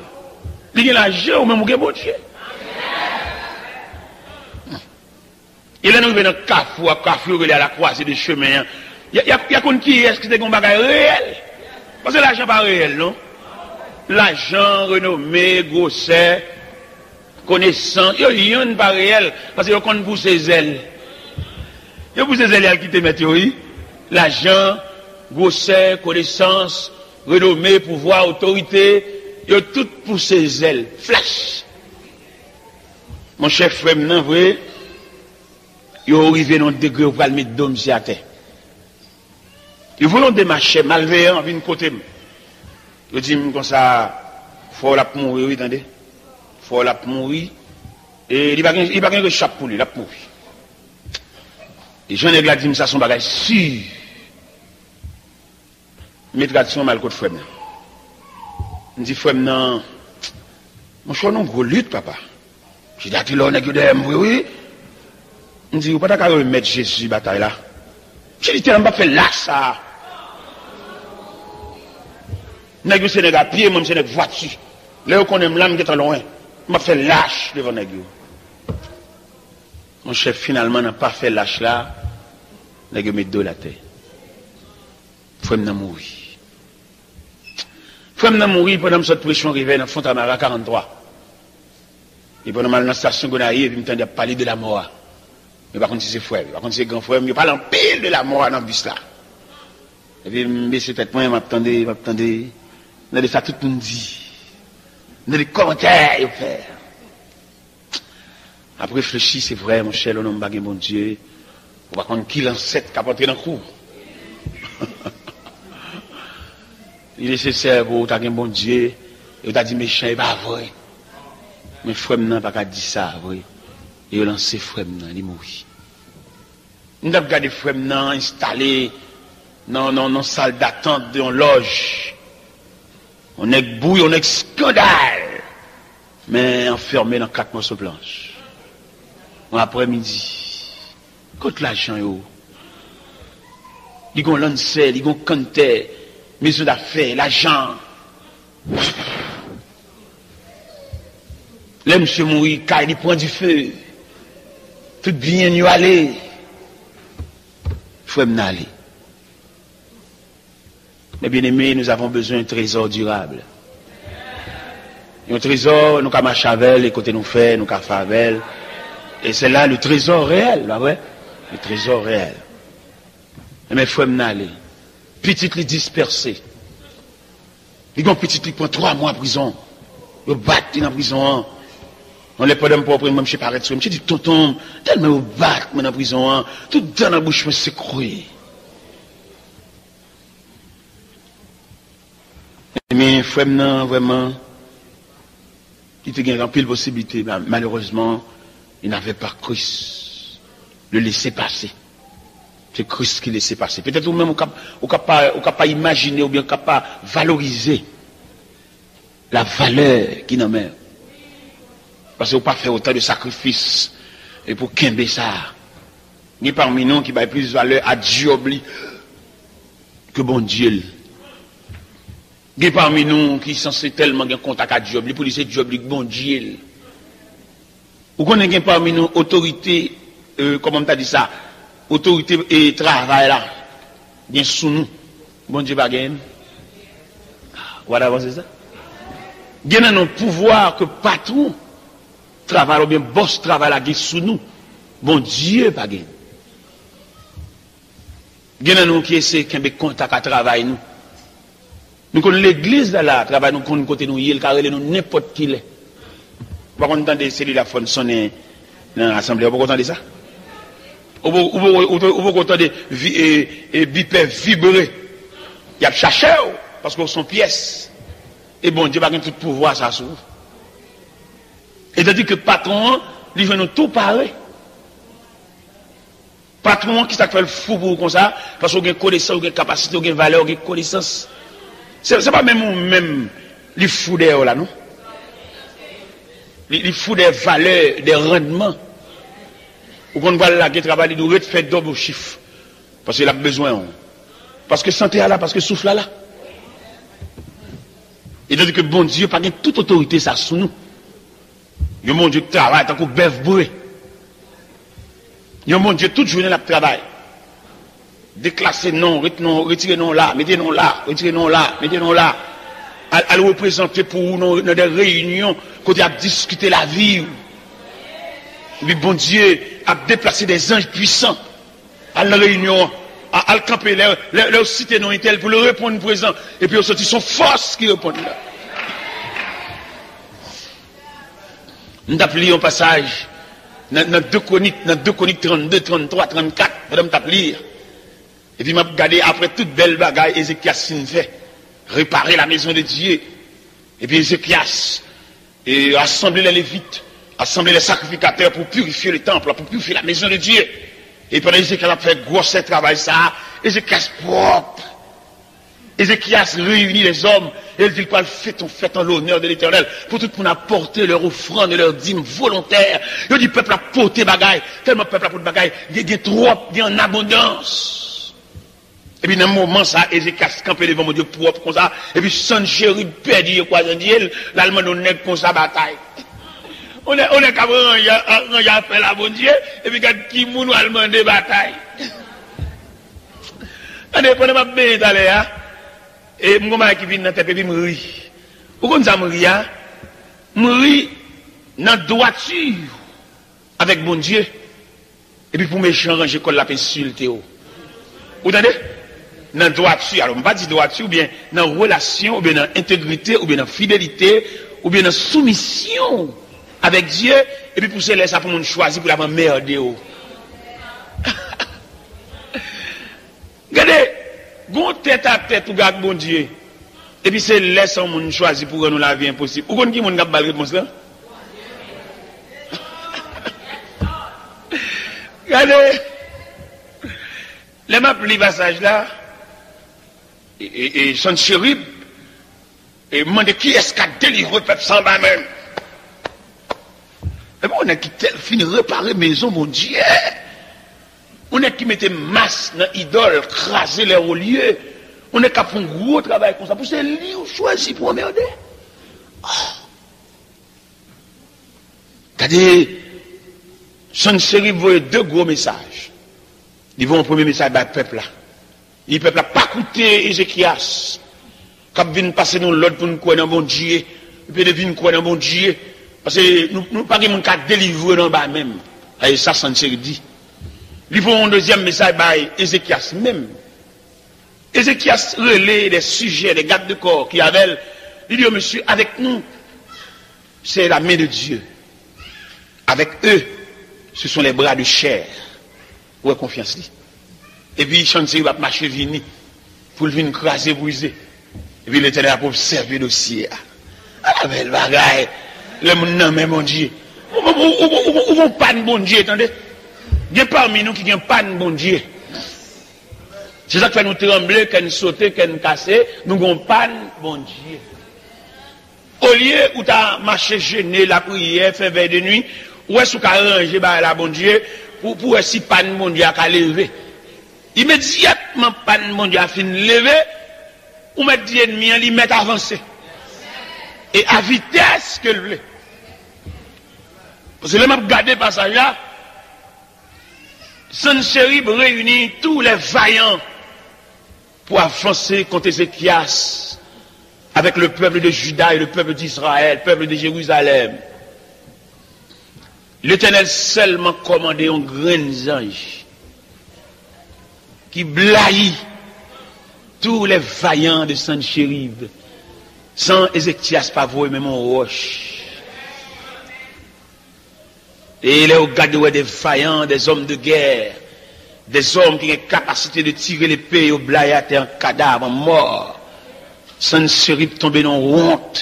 Li gen lajan, ou menm ou gen Bondye. E lè nou rive nan kafou a, kafou yo rele a la croisée de chemin an, y a, y a, y a konn kiyès ki te gen yon bagay reyèl. Paske lajan pa reyèl, non. Lajan, renome, gwosè, konesans, yo yonn pa reyèl, paske yo konn pouse zèl. Yo pouse zèl, y al kite mèt yo, wi. Lajan, gwosè, konesans, renome, pouvwa, otorite, yo tout pouse zèl. Flach! Monchè, frè m nan, vre, yo rive nan yon degre yo pral met do misye atè. Yo voye yon demachè malveyan vin kote m. Yo di m konsa, "Frè w la ap mouri, wi, tande. Frè w la ap mouri. E li pa gen, li pa gen rechap pou li, l ap mouri." E jan nèg la di m sa, se yon bagay si. M met rad sou mwen, m al kot frè m nan. M di frè m nan, "Monchè, w nan yon gwo lit, papa." Misye di, "Atè lò nèg yo dèyè m vre, wi." M di, "Ou pa ta ka remèt Jezi batay la?" Misye di, "Tèlman m p ap fè lach sa a. Nèg yo se nèg a pye, mwen m se nèg vwati. Lè yo konnen m la, m gentan lwen. M p ap fè lach devan nèg yo." Monchè, finalman, nan pa fè lach la, nèg yo met do l atè. Frè m nan mouri. Frè m nan mouri pandan m sot preche yon revèy nan Fontamara karant twa. E pandan m al nan estasyon Gonayiv, epi m tande y ap pale de lamò a. Yo pa konn si se frè m, yo pa konn si se gran frè m, yo pale anpil de lamò a nan bis la. Epi m bese tèt mwen, m ap tande, m ap tande. M tande sa tout moun di. M tande kòmantè yo fè. Ap reflechi, se vre, monchè, lè yon nonm pa gen Bondye, ou pa konn ki lansèt k ap antre nan kou. Li nesesè pou ou ta gen Bondye, e ou ta di mechan, e pa vre. Men frè m nan pa ka di sa vre. E yo lanse frè m nan, li mouri. M t ap gade frè m nan enstale nan, nan, nan sal datant de yon lòj. Yon nèg bouy, yon nèg eskandal. Men anfème nan kat mòso planch. Yon aprèmidi. Kot lajan yo? Li gon lansè, li gon kantè, mezon dafè, lajan. Lè misye mouri, kay li pran dife. Tout byen yo ale. Frè m nan ale. Mes bien-aimés, nous avons besoin d'un trésor durable. Yon trezò, nou ka mache avè l, e kote nou fè, nou ka fè avè l. E se la le trezò reyèl, pa vre? Le trezò reyèl. Enben, frè m nan ale. Pitit li dispèse. Li gen yon pitit li pran twa mwa prizon. Yo bat li nan prizon an. Yon lè pandan m pran prizon, mwen, misye parèt sou mwen. Misye di, "Tonton, tèlman yo bat mwen nan prizon an, tout dan nan bouch mwen sekwe." Men frè m nan, vrèman, li te gen anpil posiblite, ma-, malerezman, il n'avait pas Christ, le laissez-passer. Se Kris ki lese pase. Petèt ou menm, ou kap, ou kap pa, ou kap pa imajine oubyen ou kap pa valorize la valè ki nan men w. Paske ou pa fè otan de sakrifis e pou kenbe sa. Gen pami nou ki bay plis valè a djòb li ke Bondye l. Gen pami nou ki sanse tèlman gen kontak a djòb li, pou li se djòb li k Bondye l. Ou konnen gen pami nou otorite, euh, kòman m ta di sa, otorite e travay la gen sou nou. Bondye pa genyen l. Ou pa ta panse sa? Gen nan nou pouvwa ke patwon travay la oubyen bòs travay la gen sou nou. Bondye pa genyen l. Gen nan nou ki eseye kenbe kontak a travay nou. Nou konn legliz la, la, travay nou konn kote nou ye, l ka rele nou nenpòt ki lè. Ou pa konn tande selil ap fòn sonnen nan asanble, ou poko tande sa? Ou po- ou poko- ou po- ou poko tande vi- e- e bipè vibre? Y ap chache w, paske w se yon pyès. E Bondye pa gen tout pouvwa sa sou ou. E tandi ke patwon an, li jwenn ou tou pare. Patwon an, kisa k fè l fou pou ou konsa? Paske w gen konesans, w gen kapasite, w gen valè, w gen konesans. Se, se pa menm ou menm li fou dèyè w la, non. Li, li fou dèyè valè, dèyè randman. Ou konn pral lage travay, li di w ret fè dòb ou chif. Paske l ap bezwen w. Paske sante a la, paske souf la la. E tandi ke Bondye pa gen tout otorite sa sou nou. Yon Bondye k travay tankou bèf boure. Yon Bondye tout jounen l ap travay. Deklase non, ret non, retire non la, mete non la, retire non la, mete non la. Al, al reprezante pou ou nan, nan de reyinyon kote y ap diskite lavi w. Epi Bondye ap deplase de zanj pwisan. Al nan reyinyon an. A- Al kanpe lè, lè, lè yo site non entèl pou l reponn prezan. Epi yo santi se yon fòs ki reponn la. M t ap li yon pasaj nan, nan de Kwonik, nan de Kwonik trannde, tranntwa, trannkat, pandan m t ap li. Epi m ap gade apre tout bèl bagay Ezekyas fin fè, repare la maison de Dieu. Epi Ezekyas e rasanble lè Levit, rasanble lè sakrifikatè pou pirifye le tanp, pou pirifye la maison de Dieu. E pandan Ezekyas ap fè gwòsè travay sa a, Ezekyas pwòp. Ezekyas reyini lèzòm e l di l pral fete yon fèt an lonè de Letènèl pou tout moun apòte lè ofrann e lè dim volontè. Yo di pèp la pote bagay, tèlman pèp la pote bagay, gen, gen twòp, gen an abondans. Epi nan moman sa, Ezekyas kanpe devan Bondye pwòp konsa, epi Sancherib pèdi je kwa Bondye l, l al mande yon nèg konsa batay. Yon nèg, yon nèg k ap ranje, ranje afè l a Bondye, epi gad ki moun w al mande batay. Tande, pandan m ap benyen talè a, e m gon bagay ki vin nan tèt epi m ri. Ou konn sa m ri a? M ri nan dwati avèk Bondye, epi pou mechan ranje kò l l ap ensilte w. Ou tande? Nan dwati, alò, m pa di dwati, oubyen nan relasyon, oubyen nan entegrite, oubyen nan fidelite, oubyen nan soumisyon avèk Dye, epi pou se lè sa pou moun chwazi pou l ap anmède w. Gade, gon tèt a tèt ou gen ak Bondye, epi se lè sa yon moun chwazi pou rann ou lavi enposib. Ou konn ki moun k ap ba l repons lan? Gade, lè m ap li pasaj la, e, e, e Sancherib, e mande kiyès k a delivre pèp sa anba men m. Epi yon nèg ki tèl fin repare mezon Bondye. Yon nèg ki mete mas nan idòl, kraze lè olye. Yon nèg k ap fè yon gwo travay konsa. Pou se li ou chwazi pou anmède. Oh. Gade, Sancherib voye de gwo mesaj. Li voye yon premye mesaj bay pèp la. Li di pèp la pa koute Ezekyas k ap vin pase nou lòd pou n kwè nan Bondye, epi de vin kwè nan Bondye, paske nou, nou pa gen moun ka delivre nou anba men m. A, e sa Sancherib di. Li voye yon dezyèm mesaj bay Ezekyas menm. Ezekyas rele de sijè, de gad de kò ki avè l. Li di yo, mesye, avèk nou, c'est la main de Dieu. Avec eux, ce sont les bras de chair. Ou wè konfyans li. Epi Sancherib ap mache vini pou l vin kraze brize. Epi Letènèl ap obsève dosye a. Ala bèl bagay! Lè moun nan men Bondye. Ou, ou, ou, ou, ou, ou gon pàn Bondye, tande. Gen pami nou ki gen pàn Bondye. Se sa k fè nou tranble, kè n sote, kè n kase, nou gen yon pàn Bondye. Olye ou ta mache jene, lapriyè, fè vèy de nwi, ou wè si w ka ranje bagay la, Bondye, pou, pou wè si pàn Bondye a ka leve. Imedyatman pàn Bondye a fin leve, ou mèt di ènmi an, li mèt avanse. E a vitès ke l vle. Paske lè m ap gade pasaj la, Sancherib réunit tous les vaillants pour avancer contre Ézéchias avec le peuple de Juda et le peuple d'Israël, peuple de Jérusalem. Letènèl sèlman kòmande yon grenn zanj ki blayi tous les vaillants de Sancherib, san Ézéchias pa voye menm yon wòch. E lè yo gade, yo wè des vaillants, des hommes de guerre, des hommes ki gen kapasite de tire lepe, yo blayi atè an kadav, an mò. Sancherib tonbe nan wont,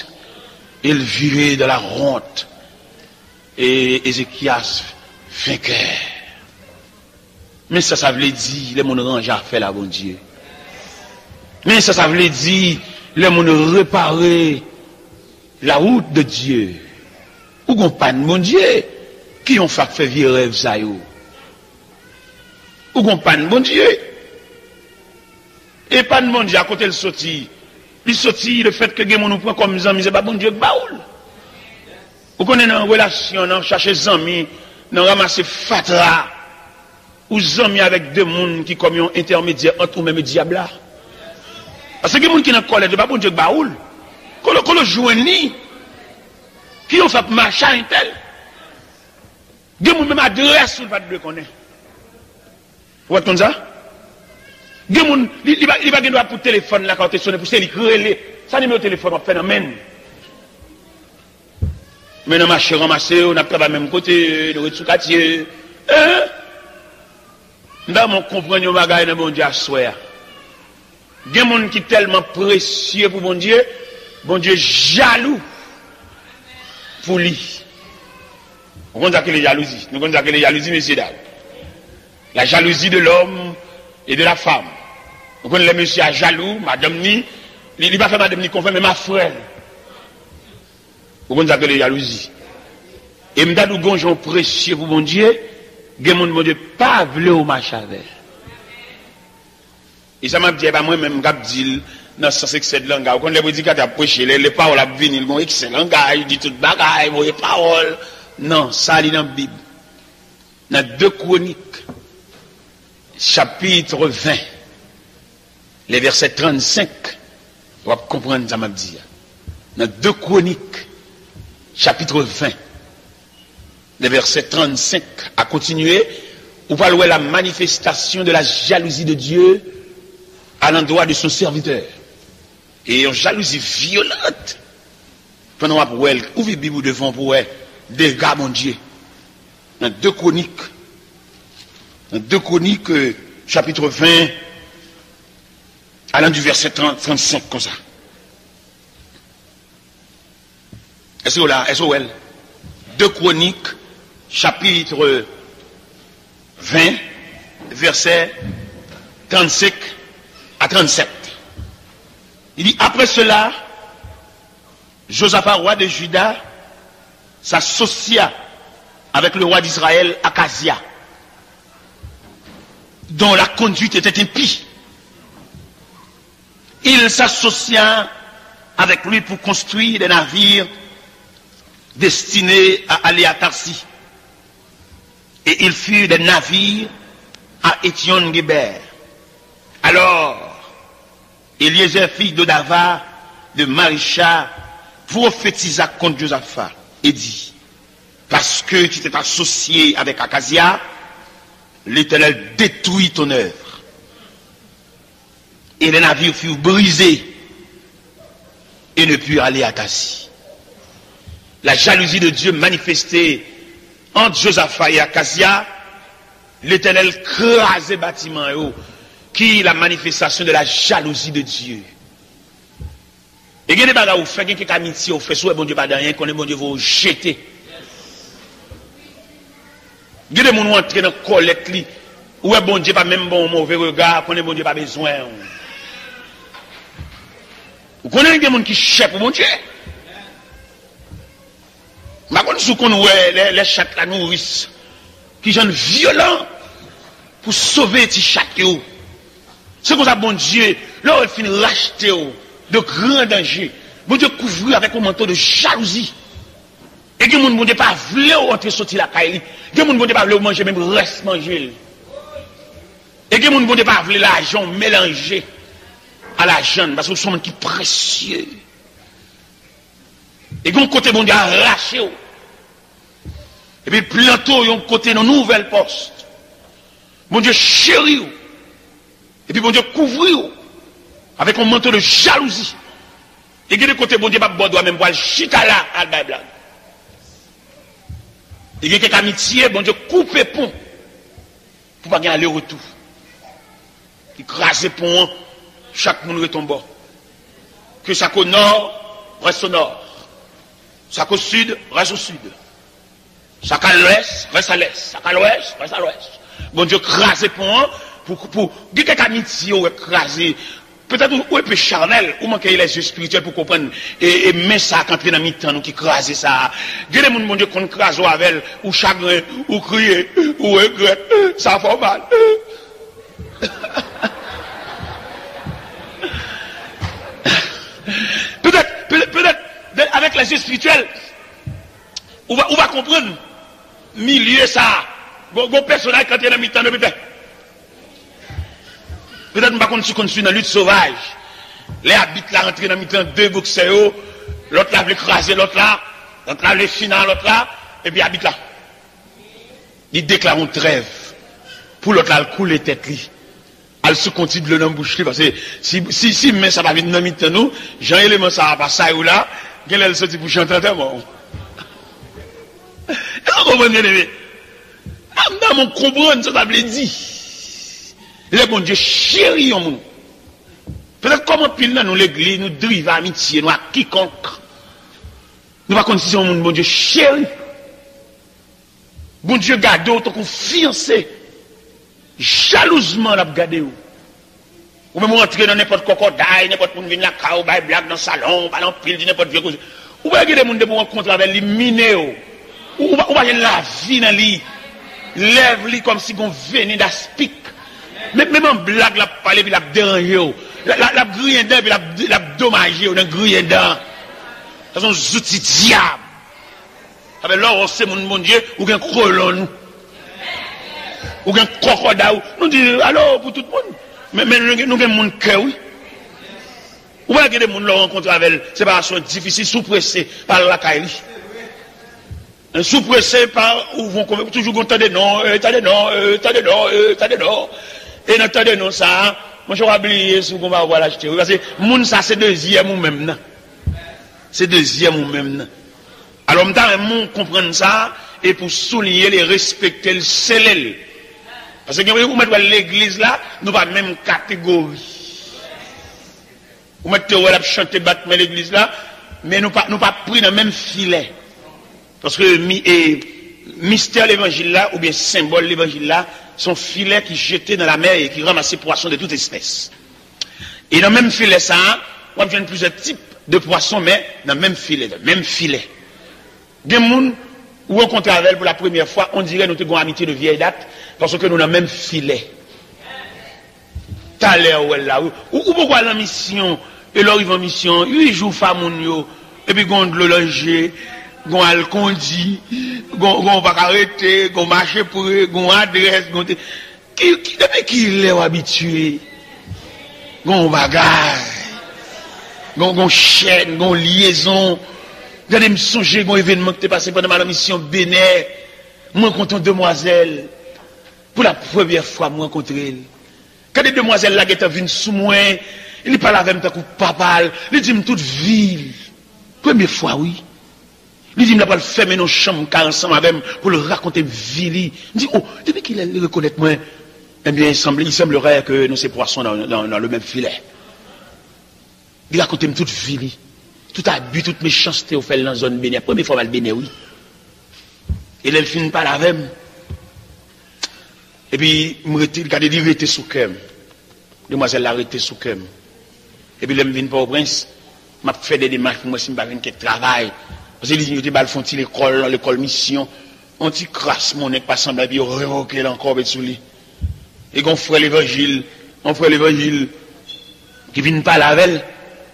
e l vire dans la honte. E Ezekyas venkè. Men sa sa vle di lè moun ranje afè l a Bondye. Men sa sa vle di lè moun repare la wout de Dye. Ou gon pàn Bondye, ki yon fè ap fè vye rèv sa yo. Ou gon pàn Bondye. E pàn Bondye a kote l soti? Li soti lefètke gen moun ou pran kòm zanmi, se pa Bondye k ba ou l. Ou konnen nan relasyon, nan chache zanmi, nan ranmase fatra, ou zanmi avèk de moun ki kòm yon entèmedyè ant ou menm e dyab la. Paske gen moun ki nan kòlèt, se pa Bondye k ba ou l. Kote, kote w jwenn li? Ki yon fè ap mache a entèl? Gen moun menm adrès ou l pa t dwe konnen. Ou pa t konn sa? Gen moun, li, li pa, li pa gen dwa pou telefòn lakay ou te sonnen, pou se li k rele. Sa nimewo telefòn w ap fè nan men l? Men nan mache ranmase yo, n ap travay menm kote, nou ret sou katye. Hein? M ta renmen w konprann yon bagay nan Bondye aswè a. Gen moun ki tèlman presye pou Bondye, Bondye jalou pou li. Ou konn sa k rele jalouzi? Nou konn sa k rele jalouzi, mesye dam? La jalousie de l'homme et de la femme. Ou konn lè mesye a jalou, madanm ni, li, li pa fè madanm ni konfyans, men ma frè l. Ou konn sa k rele jalouzi? E m ta di w gon jan w presye pou Bondye, gen moun Bondye pa vle w mache avè l. E sa m ap di a, e pa mwen menm k ap di l nan sans eksè de langaj. Ou konn lè predikatè ap preche, lè, lè pawòl ap vini, l gon eksè langaj, di tout bagay, voye pawòl. Non, sa li nan Bib. Nan de Kwonik, chapit ven, le vèsè trannsenk, w ap konprann sa m ap di a. Nan de Kwonik, chapit ven, le vèsè trannsenk a kontinye, ou pral wè la manifestation de la jalousie de Dieu à l'endroit de son serviteur. E yon jalouzi vyolant. Pandan w ap wè l, ouvri Bib ou devan w pou w wè dega Bondye. Nan de Kwonik, nan de Kwonik, euh, chapit ven, alan di vèsè trant, trannsenk konsa. Èske w la? Èske w wè l? De Kwonik, chapit ven, vèsè trannsenk a trannsèt. Li di, après cela, Josaphat, roi de Juda, s'associa avec le roi d'Israël, Akazia, dont la conduite était impie. Il s'associa avec lui pour construire des navires destinés à aller à Tarsis. Et ils firent des navires à Étsion-Guébert. Alors, Éliézer, fils d'Odava, de Marécha, prophétisa contre Josaphat et dit, parce que tu t'es associé avec Akazia, l'Éternel détruit ton œuvre. Et les navires furent brisés et ne purent aller à Tarsis. La jalousie de Dieu manifestée entre Josaphat et Akazia, Letènèl kraze batiman yo, ki la manifestasyon de la jalouzi de Dye. E gen de bagay ou fè, gen kèk amitye ou fè, si w wè Bondye pa di anyen, konnen Bondye voye w jete. Gen de moun ou antre nan kòlèt li, Ou wè Bondye pa menm ba w yon move rega, konnen Bondye pa bezwen w. Ou konnen gen moun ki chè pou Bondye. M pa konn si w konn wè lè, lè chat la nouris, kijan l vyolan pou sove ti chat yo. Se konsa Bondye, lè w fin rachte w de gran danje, Bondye kouvri w avèk yon manto de jalouzi. E gen moun Bondye pa vle w antre soti lakay li. Gen moun Bondye pa vle w manje menm rès manje l. E gen moun Bondye pa vle lajan w melanje a lajan l, paske w se yon moun ki presye. E gen yon kote Bondye arache w. Epi l plante w yon kote nan nouvèl pòs. Bondye cheri w. Epi Bondye kouvri w avèk yon manto de jalouzi. E gen de kote Bondye p ap ba w dwa menm pou al chita la, al bay blag. E gen kèk amitye, Bondye koupe pon pou pa gen ale retou. Li kraze pon an, chak moun ret yon bò. Que ça qu'au nord, reste au nord. Ça qu'au sud, reste au sud. Sa k al lwès, rès a lès. Sa k al lwès, rès a lwès. Bondye kraze pon an pou, pou, gen kèk amitye ou wè kraze. Petèt ou, ou enpe chanèl, ou manke lèzye espirityèl pou konprann. E, e men sa k antre nan mitan nou ki kraze sa a. Gen de moun Bondye konn kraze w avè l, ou chagren, ou kriye, ou regrèt, sa fè w mal. Petèt, petèt, petèt, avèk lèzye espirityèl, ou va, ou va konprann milye sa a. Gon, gon pèsonaj ki antre nan mitan nou, petèt. Petèt m pa konn si w konn swiv nan lit sovaj. Lè abit la rantre nan mitan de boksè yo, lòt la vle kraze lòt la, lòt la vle fini a lòt la, epi abit la, li deklare yon trèv pou lòt la al koule tèt li. Al souke yon ti dlo nan bouch li, paske si, si, si men sa pa vin nan mitan nou, jan eleman sa a pa sa yo la, genlè l soti pou chante antèman w. Èske w konprann, byeneme? Nan, nan, mwen konprann sa sa vle di. Lè Bondye cheri yon moun. Petèt kòm anpil nan nou legliz, nou drive amitye nou ak kikonk. Nou pa konn si se yon moun Bondye cheri. Bondye gade w tankou fiyanse. Jalouzman, l ap gade w. Ou menm ou antre nan nenpòt kòkòday, nenpòt moun vin lakay ou, bay blag nan salon, pale anpil, di nenpòt vye koze. Ou wè gen de moun depi w rankontre avè l, li mine w. Ou, ou pa, ou pa jwenn lavi nan li. Lèv li kòmsi gon veni daspik. Menm, menm an blag l ap pale epi l ap deranje w. L, l, l ap griyen dan epi l ap, l ap domaje w nan griyen dan. Sa se yon zouti dyab. Sa fè lè w se moun Bondye, ou gen kolonn ou. Ou gen kòkòday ou. Nou di, alo, pou tout moun. Men, men nou gen, nou gen moun kè, wi. Ou wè gen de moun lè w rankontre avè l, separasyon difisil, si w prese, pa al lakay li. Si w prese, pa ouvri yon konvè, toujou gon tande non, e, tande non, e, tande non, e, tande non. E nan tande non sa a, monchè, w a bliye si w gon bagay w pral achte, wi. Paske moun sa se dezyèm ou menm nan. Se dezyèm ou menm nan. Alò, m ta renmen w konprann sa, e pou souliye l e respekte l, sele l. Paske gen, ou mèt wè legliz la, nou pa menm kategori. Ou mèt te wè l ap chante bat men legliz la, men nou pa, nou pa pri nan menm filè. Paske mi, e, mistè levanjil la, oubyen senbòl levanjil la, se yon filè ki jete nan lamè e ki ranmase pwason de tout espès. E nan menm filè sa a, w ap jwenn plizyè tip de pwason, men nan menm filè, nan menm filè. Gen moun, ou rankontre avè l pou la premyè fwa, on dirè nou te gon amitye de vyèy dat, paske nou nan menm filè. Talè ou wè l la, wi. Ou, ou poko al nan misyon, e lè w rive an misyon, uit jou fa moun yo, epi gon dlo nan je, gon alkondi, gon, gon pa ka rete, gon mache pre, gon adrès, gon te, Ki, ki, depi kilè w abitye? Gon bagay. Gon, gon chèn, gon lyezon. Gade, m sonje gon evènman ki te pase pandan m al an misyon Benè. M rankontre yon demwazèl. Pou la premyè fwa, m rankontre l. Gade, demwazèl la gentan vin sou mwen. Li pale avè m tankou papa l. Li di m tout vi l. Premye fwa, wi. Li di m l ap al fèmen nan yon chanm kay ansanm avè m pou l rakonte m vi li. M di, o, depi kilè li rekonèt mwen? Ebyen, il semble, il semblerait que nou se pwason nan, nan, nan le menm filè. Li rakonte m tout vi li, tout abi, tout mechanste yo fè l nan zòn Benè. Premye fwa m al Benè, wi. E lè l fin pale avè m, Epi m rete, gade li rete sou kè m. Demwazèl la rete sou kè m. Epi lè m vin Pòtoprens, m ap fè de demach pou m wè si m pa jwenn kèk travay. Paske li di yo te ba l fè yon ti lekòl, yon lekòl misyon. Yon ti kras monnen k pa sanble, epi yo revoke l ankò, met sou li. E gen yon frè levanjil, yon frè levanjil ki vin pale avè l.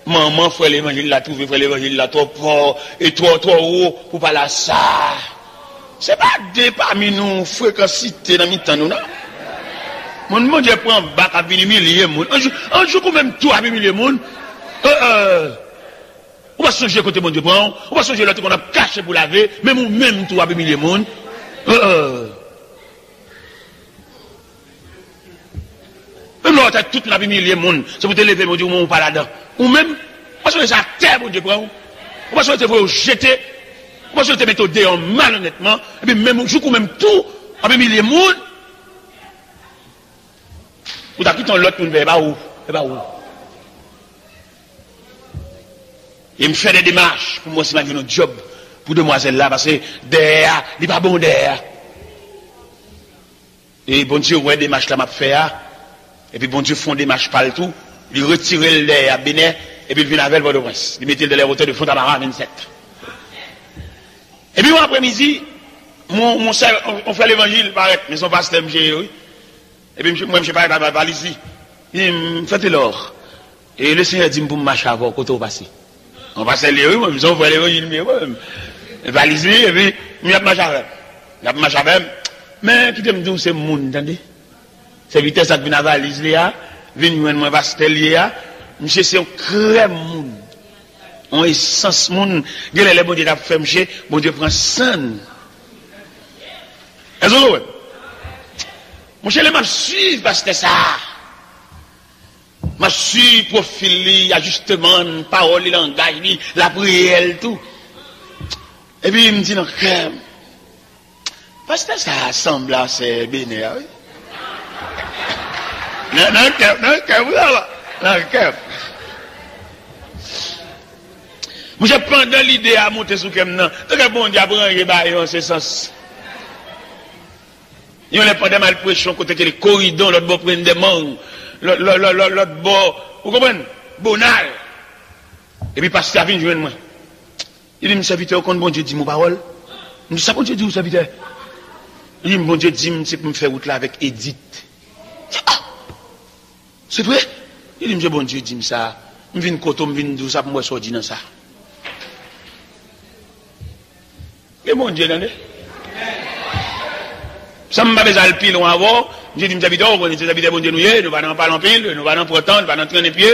Manman frè levanjil la twouve frè levanjil la twò pò e twò, twò wo pou pale a sa. Se pa de pami nou frekan site nan mitan nou, non. Moun Bondye pran bak ap vin imilye moun. Yon jou, yon jou ou menm tou ap imilye moun. Euh, euh. Ou pa sonje kote Bondye pran w, ou pa sonje lè w te konn ap kache pou lave, menm ou menm tou ap imilye moun. Euh, euh. Menm lè w wè tout moun ap imilye moun, se pou te leve men w di w menm ou pa ladan. Ou menm, ou pa sonje se atè Bondye pran w. Ou pa sonje te voye w jete. Ou pa sonje te mete w deyò malonètman. Epi menm jouk ou menm tou ap imilye moun. Ou ta kite yon lòt moun fè, e pa ou. E pa ou. E m fè de demach pou m wè si m a jwenn yon djòb pou demwazèl la, paske dèyè a, li pa bon dèyè a. E Bondye wè demach la m ap fè a, epi Bondye fè yon demach pa l tou, li retire l dèyè a Benè, epi l vin avè l Pòtoprens. Li mete l nan lèwotè de Fontamara vennsèt. Epi yon aprèmidi, mon, mon sè, on, on frè levanjil parèt, men se yon pastè misye ye, wi. Epi misye, mwen, misye parèt avèk valiz li. Li di m, "Frè Telor, e Lesenyè di m pou m mache avè w kote w pase." Mwen pase li, wi, mwen, se yon frè levanjil m ye, mwen. Valiz li, epi m ap mache avè m. L ap mache avè m. Men, kite m di w, se moun, tande. Sèvitè sa k vin a valiz li a, vin jwenn mwen pastè l ye a. Misye se yon krèm moun. Yon esans moun. Genlè lè Bondye t ap fè misye, Bondye pran san l. Èske w konprann? Monchè, lè m ap swiv pastè sa a, m ap swiv pwofil li, ajisteman l, pawòl li, langaj li, lapriyè l tou. Epi m di nan kè m, pastè sa a sanble a sè Benè a, wi. Nan, nan kè m, nan kè m, wi, papa. Nan kè m. Monchè, pandan lide a monte sou kè m nan, tanke Bondye ap ranje bagay yo an se sans. Yon lè pandan m al preche yon kote ki rele Koridon, lòt bò Prenn dè Mang, lòt, lòt, lòt, lòt, lòt bò, ou konprann? Bonal. Epi pastè a vin jwenn mwen. Li di m, "Sèvitè, ou konn Bondye di m yon pawòl?" M di, "Sa Bondye di w, sèvitè?" Li di m, "Bondye di m se pou m fè wout la avèk Edit." M di, "Ah! Se vre?" Li di m, "Se Bondye di m sa. M vin kote w, m vin di w sa pou m wè sa w di nan sa." Gen Bondye, tande. San m pa bezwen al pi lwen avè w, Bondye di m, "Sèvitè, ou konnen se sèvitè Bondye nou ye, nou pa nan pale anpil, nou pa nan pran tan, nou pa nan trennen pye.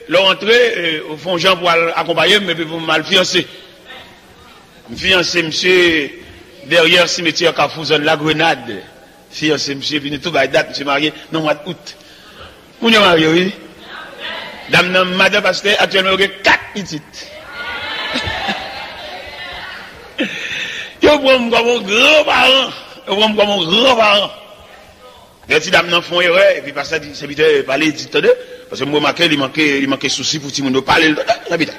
Lè w antre, eh, ou fè yon jan pou al akonpaye m, epi pou m al fiyanse." M fiyanse misye dèyè simetyè Kafou zòn Lagrenad. Fiyanse misye vini tou bay dat, misye marye nan mwa out. Moun yo marye, wi. Dam nan madan pastè, aktyèlman yo gen kat pitit. Yo pran m kòm yon gran paran. Yo pran m kòm yon gran paran. Lè ti dam nan fè yon erè, epi pastè di, "Sèvitè, pale Edit, tande." Paske m remake li manke, li manke sousi pou timoun yo, "Pale l, tande, sèvitè."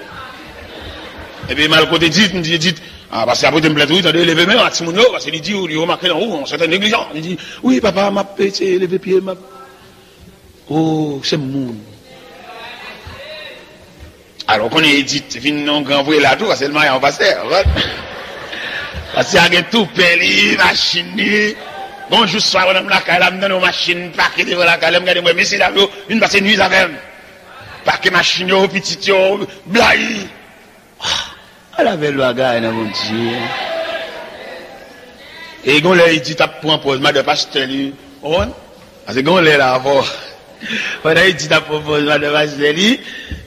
Epi m al kote Edit, m di, "Edit, ah, pastè ap prete m plent, wi, tande, leve men w a timoun yo, paske li di, li remake nan ou yon sèten neglijan." Li di, "Wi, papa, m ap eseye leve pye, m ap." Oh, se moun. Alò, ou konnen Edit vin yon gran vre la tou, paske l marye a yon pastè, ou konprann? Pastè a gen toupe li, machin li. Gon jou swa, pandan m lakay la, m tande yon machin pake devan lakay la, m gade, m wè mesye dam yo vin pase nuit avè m. Pake machin yo, pitit yo, blayi. Ah, ala bèl bagay nan Bondye. E gon lè Edit ap pran pòz madan pastè li, ou konprann? Paske gen yon lè la avò. Pandan Edit ap pran pòz madan pastè li,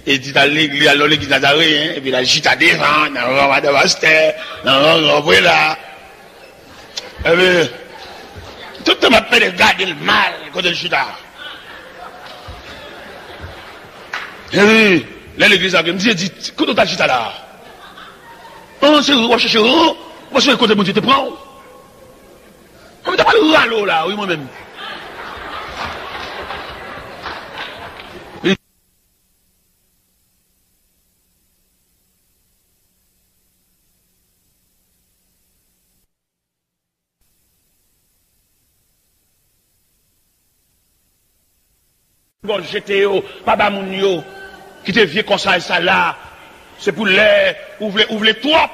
Edit al legliz, al nan legliz Nazareyen, epi l al chita devan, nan ran madan pastè, nan ran gran prela. Epi, tout tan m ap pede gade l mal, kote l chita. Epi, lè legliz la, m di Edit, kote w t al chita la? An, se w ap chèche ran, ou pa sonje kote Bondye te pran w? Mwen, m ta pral rale w la, wi, mwen menm. Gòj jete yo, pa ba moun yo. Kite vye kòsaj sa la. Se pou lè ou vle, ou vle twòp.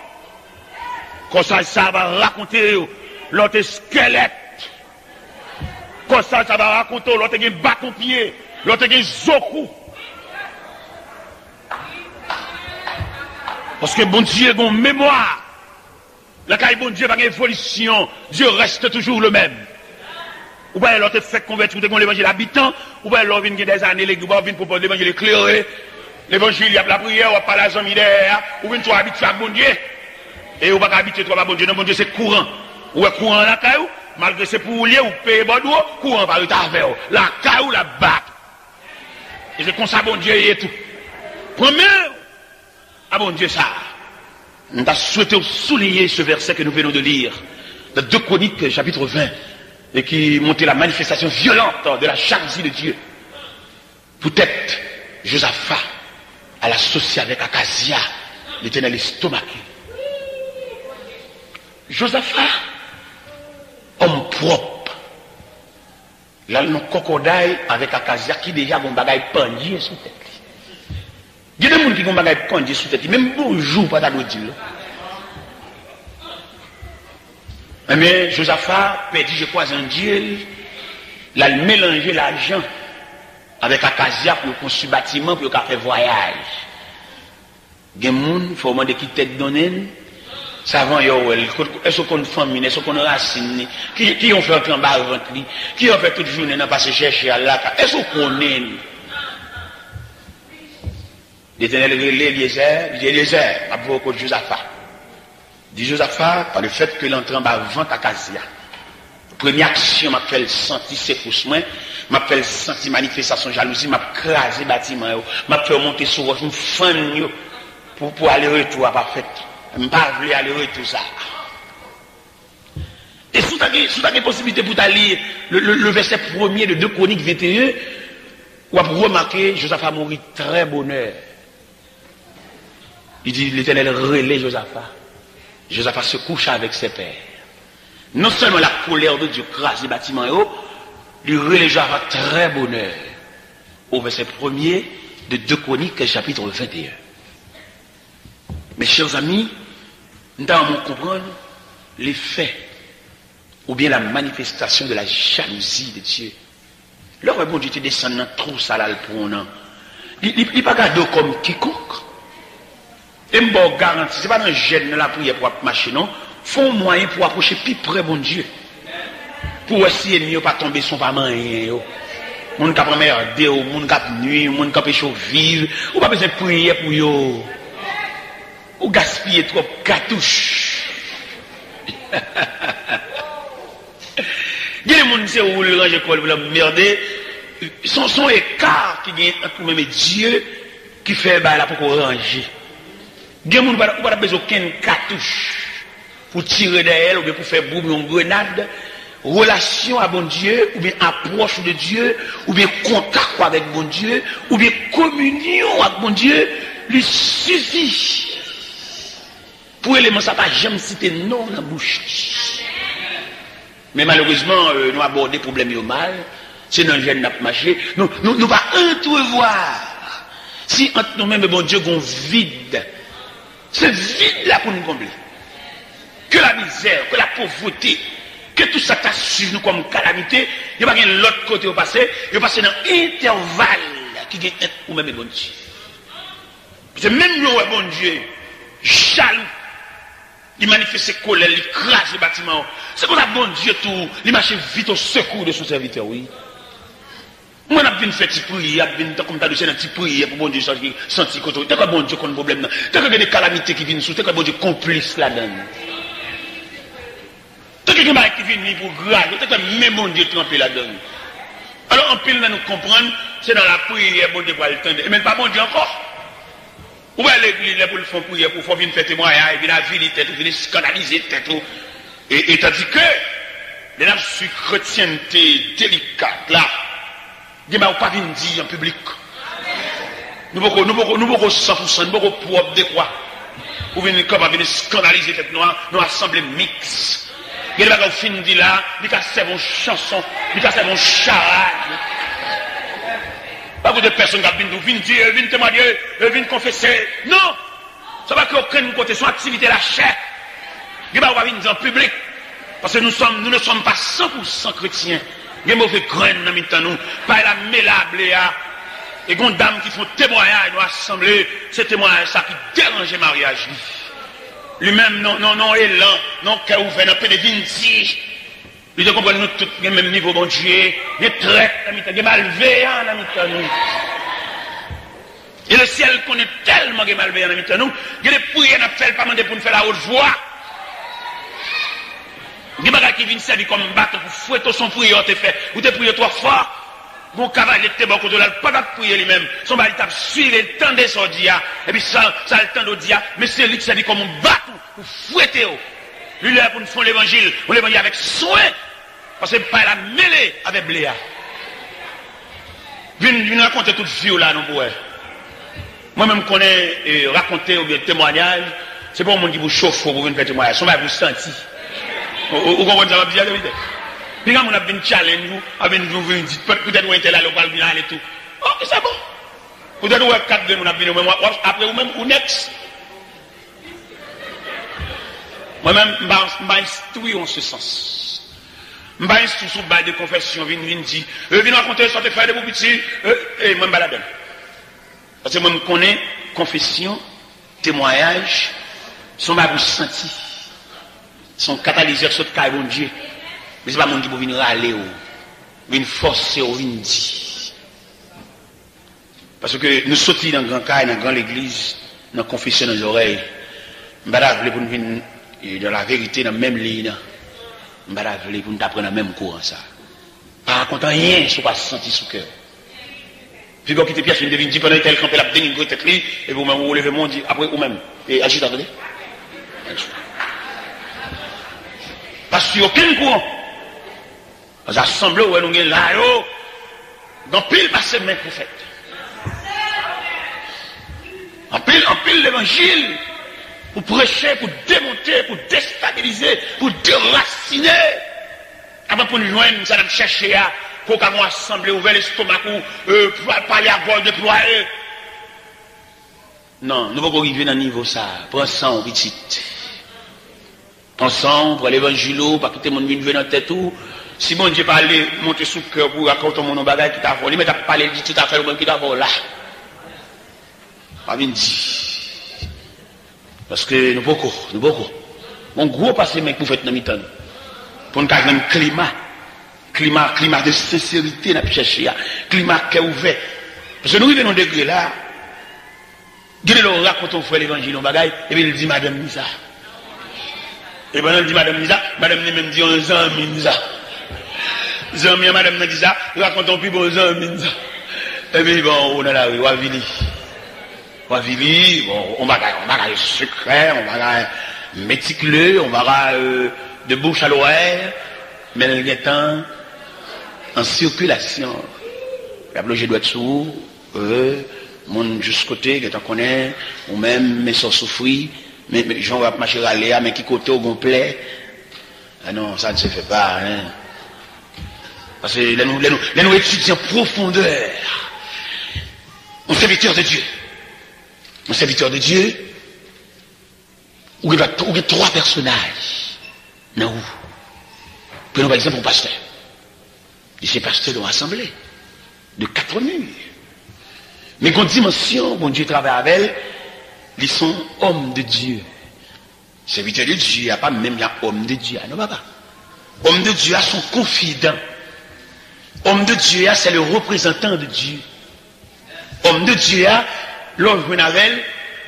Kòsaj sa va rakonte yo lè w te eskèlèt. Kòsaj sa va rakonte w lè w te gen baton pye, lè w te gen zo kou. Paske Bondye gen yon memwa. Lakay Bondye pa gen evolisyon. Dieu reste toujours le même. Ou pa wè lè w te fèk konvèti, ou te gen levanjil a bitan, ou pa wè lè w vin gen dèzane legliz, ou pa vin pwopòz levanjil eklere, levanjil y ap lapriyè, w ap pale a zanmi dèyè a, ou vin twò abitye ak Bondye. E ou pa ka abitye twòp a Bondye, non, Bondye se kouran. Ou wè kouran an lakay ou, malgre se pou ou l ye, ou peye bò dlo, kouran an pa rete avè w. Lakay ou l ap bat. E se konsa Bondye ye tou. Pran men a Bondye sa a. M ta swete w souliye ce verset que nous venons de lire dans deux Chroniques chapitre vingt et qui montre la manifestation violente de la jalousie de Dieu. Poutèt Jozafa al asosye avèk Akazya, Letènèl estomaké. Jozafa, òm pwòp, l al nan kòkòday avèk Akazya ki deja gon bagay pandye sou tèt li. Gen de moun ki gon bagay pandye sou tèt li, menm bonjou ou pa ta dwe di l non. Ebyen, Jozafa pèdi, je crois, an Dye, l al melanje lajan avèk Akazya pou yo konstwi batiman, pou yo ka fè vwayaj. Gen moun, fò w mande ki tèt donnen l. Savan yo wè l. Kot, èske w konn fanmi l? Èske w konn rasin li? Ki, ki yon fè antre anba vant li? Ki yon fè tout jounen nan pase chèche al lakay? Èske w konnen l? Letènèl rele Elyezè, li di, Elyezè, m ap voye w kot Jozafa. Di Jozafa, pa le fèt ke l antre anba vant Akazya, premye aksyon, m ap fè l santi sekous mwen, m ap fè l santi manifestasyon jalouzi, m ap kraze batiman yo, m ap fè yo monte sou wòch, m fann yo pou, pou ale retou a pa fèt. M pa vle ale retou sa a. E si w ta gen, si w ta gen posiblite pou w ta li le, le, le vèsè premye de de Kwonik venteyen, w ap remake Jozafa mouri trè bonè. Li di, Letènèl rele Jozafa. Jozafa se kouche avèk sè pè. Non sèlman la colère de Dieu kraze batiman yo, li rele Jozafa trè bonè. Au verset premier de deux Chroniques, chapitre vingt et un. Mes chers amis, n ta renmen konprann lefè oubyen la manifestasyon de la jalouzi de Dye. Lè w wè Bondye te desann nan twou sa l al pran w nan, li, li, li pa gade w kòm kikonk. E m ba w garanti, se pa nan jèn, nan lapriyè pou w ap mache non. Fè yon mwayen pou w apwoche pi pre Bondye. Pou w wè si ènmi yo pa tonbe san w pa manyen yo. Moun k ap anmède w, moun k ap nui w, moun k anpeche w viv, ou pa bezwen priye pou yo. Ou gaspiye twòp katouch. Gen de moun se ou l ranje kò l pou l anmède. Se yon, se yon eka ki gen ant ou menm e Dye ki fè bagay la poko ranje. Gen moun ou pa, ou pa t ap bezwen okenn katouch pou tire dèyè l oubyen pou fè boum yon grenad. Relasyon a Bondye oubyen apwòch ou de Dye oubyen kontak ou avèk Bondye oubyen kominyon ak Bondye, li sifi pou eleman sa pa janm site non w nan bouch li. Men malerezman, euh, nou abòde pwoblèm yo mal. Se nan jèn n ap mache. Nou, nou, nou pa antrevwa si ant nou menm e Bondye gon vid. Se vid la pou n konble. Ke la mizè, ke la povrete, ke tout sa k ta swiv nou kòm kalamite, yo pa gen lòt kote yo pase, yo pase nan entèval ki gen ant ou menm e Bondye. Se menm jan w wè Bondye jalou, li manifeste kolè l, li kraze batiman yo. Se konsa Bondye tou, li mache vit au secours de son serviteur, wi. Mwen ap vin fè ti priyè, ap vin tankou m ta dwe se nan ti priyè pou Bondye santi, santi kote w. Tankou Bondye konn pwoblèm nan. Tankou gen de kalamite ki vin sou, tankou Bondye konplis ladan l. Tankou gen bagay ki vini pou grav, tankou men Bondye tranpe ladan l. Alò, anpil nan nou konprann, se nan lapriyè Bondye pral tande. Men l pa Bondye ankò. Ou wè legliz, lè pou l fè yon priyè pou fò vin fè temwayaj, vin avili tèt ou, vin eskandalize tèt ou. E, e tandike, lè n ap swiv kretyente delikat la, gen bagay ou pa vin di an piblik. Nou poko, nou poko, nou poko san pou san, nou poko pwòp dekwa pou vin kapab vin eskandalize tèt nou an, nou asanble miks. Gen de bagay ou fin di la, li ka sèvi yon chanson, li ka sèvi yon charad. Pa koute pèsonn k ap vin di w, vin di, vin temwanye, vin konfese. Non! Sa pa gen okenn kote, se yon aktivite lachè. Gen bagay ou pa vin di an piblik. Paske nou sòm, nou ne sòm pa san pou san kretyen. Gen move grenn nan mitan nou. Pay la mele a ble a. E gen yon dam ki fè yon temwayaj nan asanble, se temwayaj sa ki deranje maryaj li. Li menm, nan, nan, nan elan, nan kè ouvè, nan pede vin di, li te konprann nou tout gen menm nivo Bondye, gen trèt nan mitan, gen malveyan nan mitan nou. E lesyèl konnen tèlman gen malveyan nan mitan nou, gen de priyè n ap fè, l pa mande pou n fè l a wot vwa. Gen bagay ki vin sèvi kòm baton pou fwete w, se yon priyè w te fè. Ou te priye twò fò. Gen yon kavalye ki te bò kote w la, l pa t ap priye li menm. Se yon bagay li t ap swiv e l tande sa w di a. Epi sa, sa l tande w di a, men se li k sèvi kòm yon baton pou fwete w. Li lè pou n fè yon levanjil, yon levanjil avèk swen. Paske pay la mele avèk ble a. Vin, vin rakonte tout vi w la non pou wè. Mwen menm m konnen, e, rakonte oubyen temwayaj, se pa yon moun ki pou chofe w pou vin fè temwayaj. Se yon bagay pou santi. Ou, ou, ou konprann sa m ap di a, se vre? Piga moun ap vin challenge ou, ap vin di w vin di, poutèt ou entèl ale, ou pral vin ale tou. Oh, se bon. Poutèt ou wè kat grenn moun ap vini, ou menm, w ap, w ap, apre ou menm, ou next. Mwen menm, m pa, m pa enstwi an se sans. M pa enstwi sou bay de konfesyon, vin, vin di, e, vin rakonte sa w te fè depi w piti, e, e, mwen m pa ladann. Paske mwen m konnen konfesyon, temwayaj, se yon bagay pou santi. Se yon katalizè k sot kay Bondye. Men se pa moun ki pou vin rale w, vin fòse w, vin di. Paske nou soti nan gran kay, nan gran legliz, nan konfesyon nan zòrèy. M pa ta vle pou n vin, e, dans la vérité, nan menm liy nan. M pa ta vle pou n ta pran nan menm kouran sa. Pa rakonte anyen si w pa santi sou kè w. Piga w kite pyès moun te vin di pandan entèl kanpe l ap denigre tèt li, epi ou menm ou leve men w di, apre ou menm, e, al chita, tande. Pa swiv okenn kouran. Paske sanble w wè nou gen la yo, gen anpil pase men k pou fèt. Anpil, anpil levanjil pou preche, pou demonte, pou destabilize, pou derasine. Avan pou n jwenn sa n ap chèche a, pou w ka gon asanble ouvè lestomak ou, e, pa-, pale a gòj deplwaye. Non, nou poko rive nan nivo sa a. Pran san w, pitit. Pran san w, pran levanjil ou, pa kite moun vin jwe nan tèt ou. Si Bondye pa vle monte sou kè w pou rakonte yon moun yon bagay, kit afè w. Li mèt ap pale, li di tout afè l, ou menm kit afè w la. Pa vin di. Paske nou poko, nou poko. Yon gwo pase men k pou fèt nan mitan nou. Pou n ka jwenn klima. Klima, klima de senserite n ap chèche a. Klima kè ouvè. Paske nou rive nan yon degre la, gen de lè w rakonte yon frè levanjil yon bagay, epi l di madanm li sa. E pandan l di madanm li sa, madanm li menm di yon zanmi l sa. Zanmi an madanm nan di sa, rakonte yon pi bon zanmi l sa. Epi bon, ou nan lari, w avili. W avili, bon, yon bagay, yon bagay sekrè, yon bagay metikle, yon bagay, euh, de bouche à l'oreille, men l gentan an sikilasyon. Y ap lonje dwèt sou ou, euh, moun jis kote, gentan konnen, ou menm, men sa w soufri, men, men jan w ap mache rale a, men ki kote w gon plè. Ah non, ça ne se fait pas, hein. Paske lè nou, lè nou, lè nou etidye an pwofondè, yon sèvitè de Dye, yon sèvitè de Dye, ou gen, ou gen twa pèsonaj nan ou. Pran pa egzanp, yon pastè. Li se pastè de yon asanble de kat mi. Men gon dimansyon, Bondye travay avè l, li se yon òm de Dye. Sèvitè de Dye a pa menm jan òm de Dye a, non, papa. Òm de Dye a se yon konfidan. Òm de Dye a, c'est le représentant de Dieu. Òm de Dye a, lè w jwenn avè l,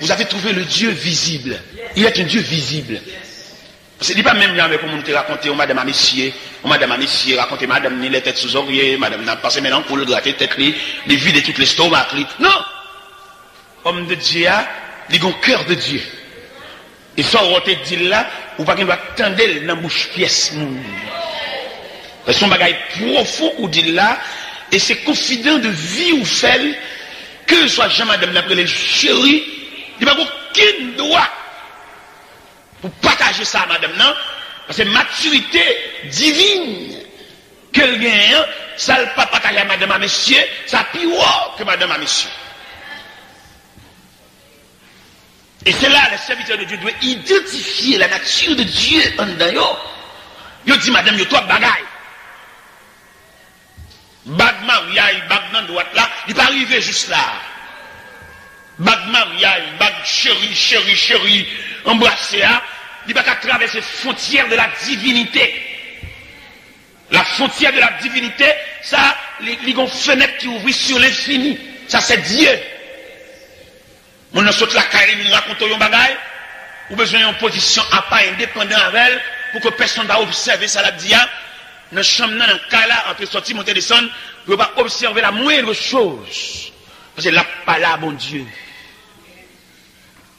vous avez trouvé le Dieu visible. Il est un Dieu visible. Paske li pa menm jan avèk yon moun te rakonte yon madanm a mesye, yon madanm a mesye rakonte madanm ni lè tèt sou zòrye, madanm nan pase men nan kou l, grate tèt li, li vide tout lestomak li. Non! Òm de Dye a, li gon kè de Dye. E sa w wè w te di l la, ou pa gen dwa tande l nan bouch pyès moun. Se yon bagay pwofon ou di l la, e se konfidan de vi ou fè l, kèlswa jan madanm nan ap rele l cheri, li pa gen okenn dwa pou pataje sa a madanm nan, paske matirite divin ke l genyen an, sa l pa pataje ak madanm a mesye, sa pi wo ke madanm a mesye. E se la, les serviteurs de Dieu dwe idantifye la nature de Dieu anndan yo. Yo di madanm yo twòp bagay. Bag maryaj, bag nan dwat la, li pa rive jis la. Bag maryaj, bag cheri, cheri, cheri, anbrase a, li pa ka travèse frontyè de la divinité. La frontière de la divinité, sa, li, li gon fenèt ki ouvri sur l'infini. Sa se Dye. Moun nan sot lakay li vin rakonte w yon bagay, ou bezwen yon pozisyon apa, endepandan avè l, pou ke pèsonn pa obsève sa l ap di a, nan chanm nan, nan kay la, antre sòti, monte desann, pou yo pa obsève la moindre chose. Paske l ap pale a Bondye.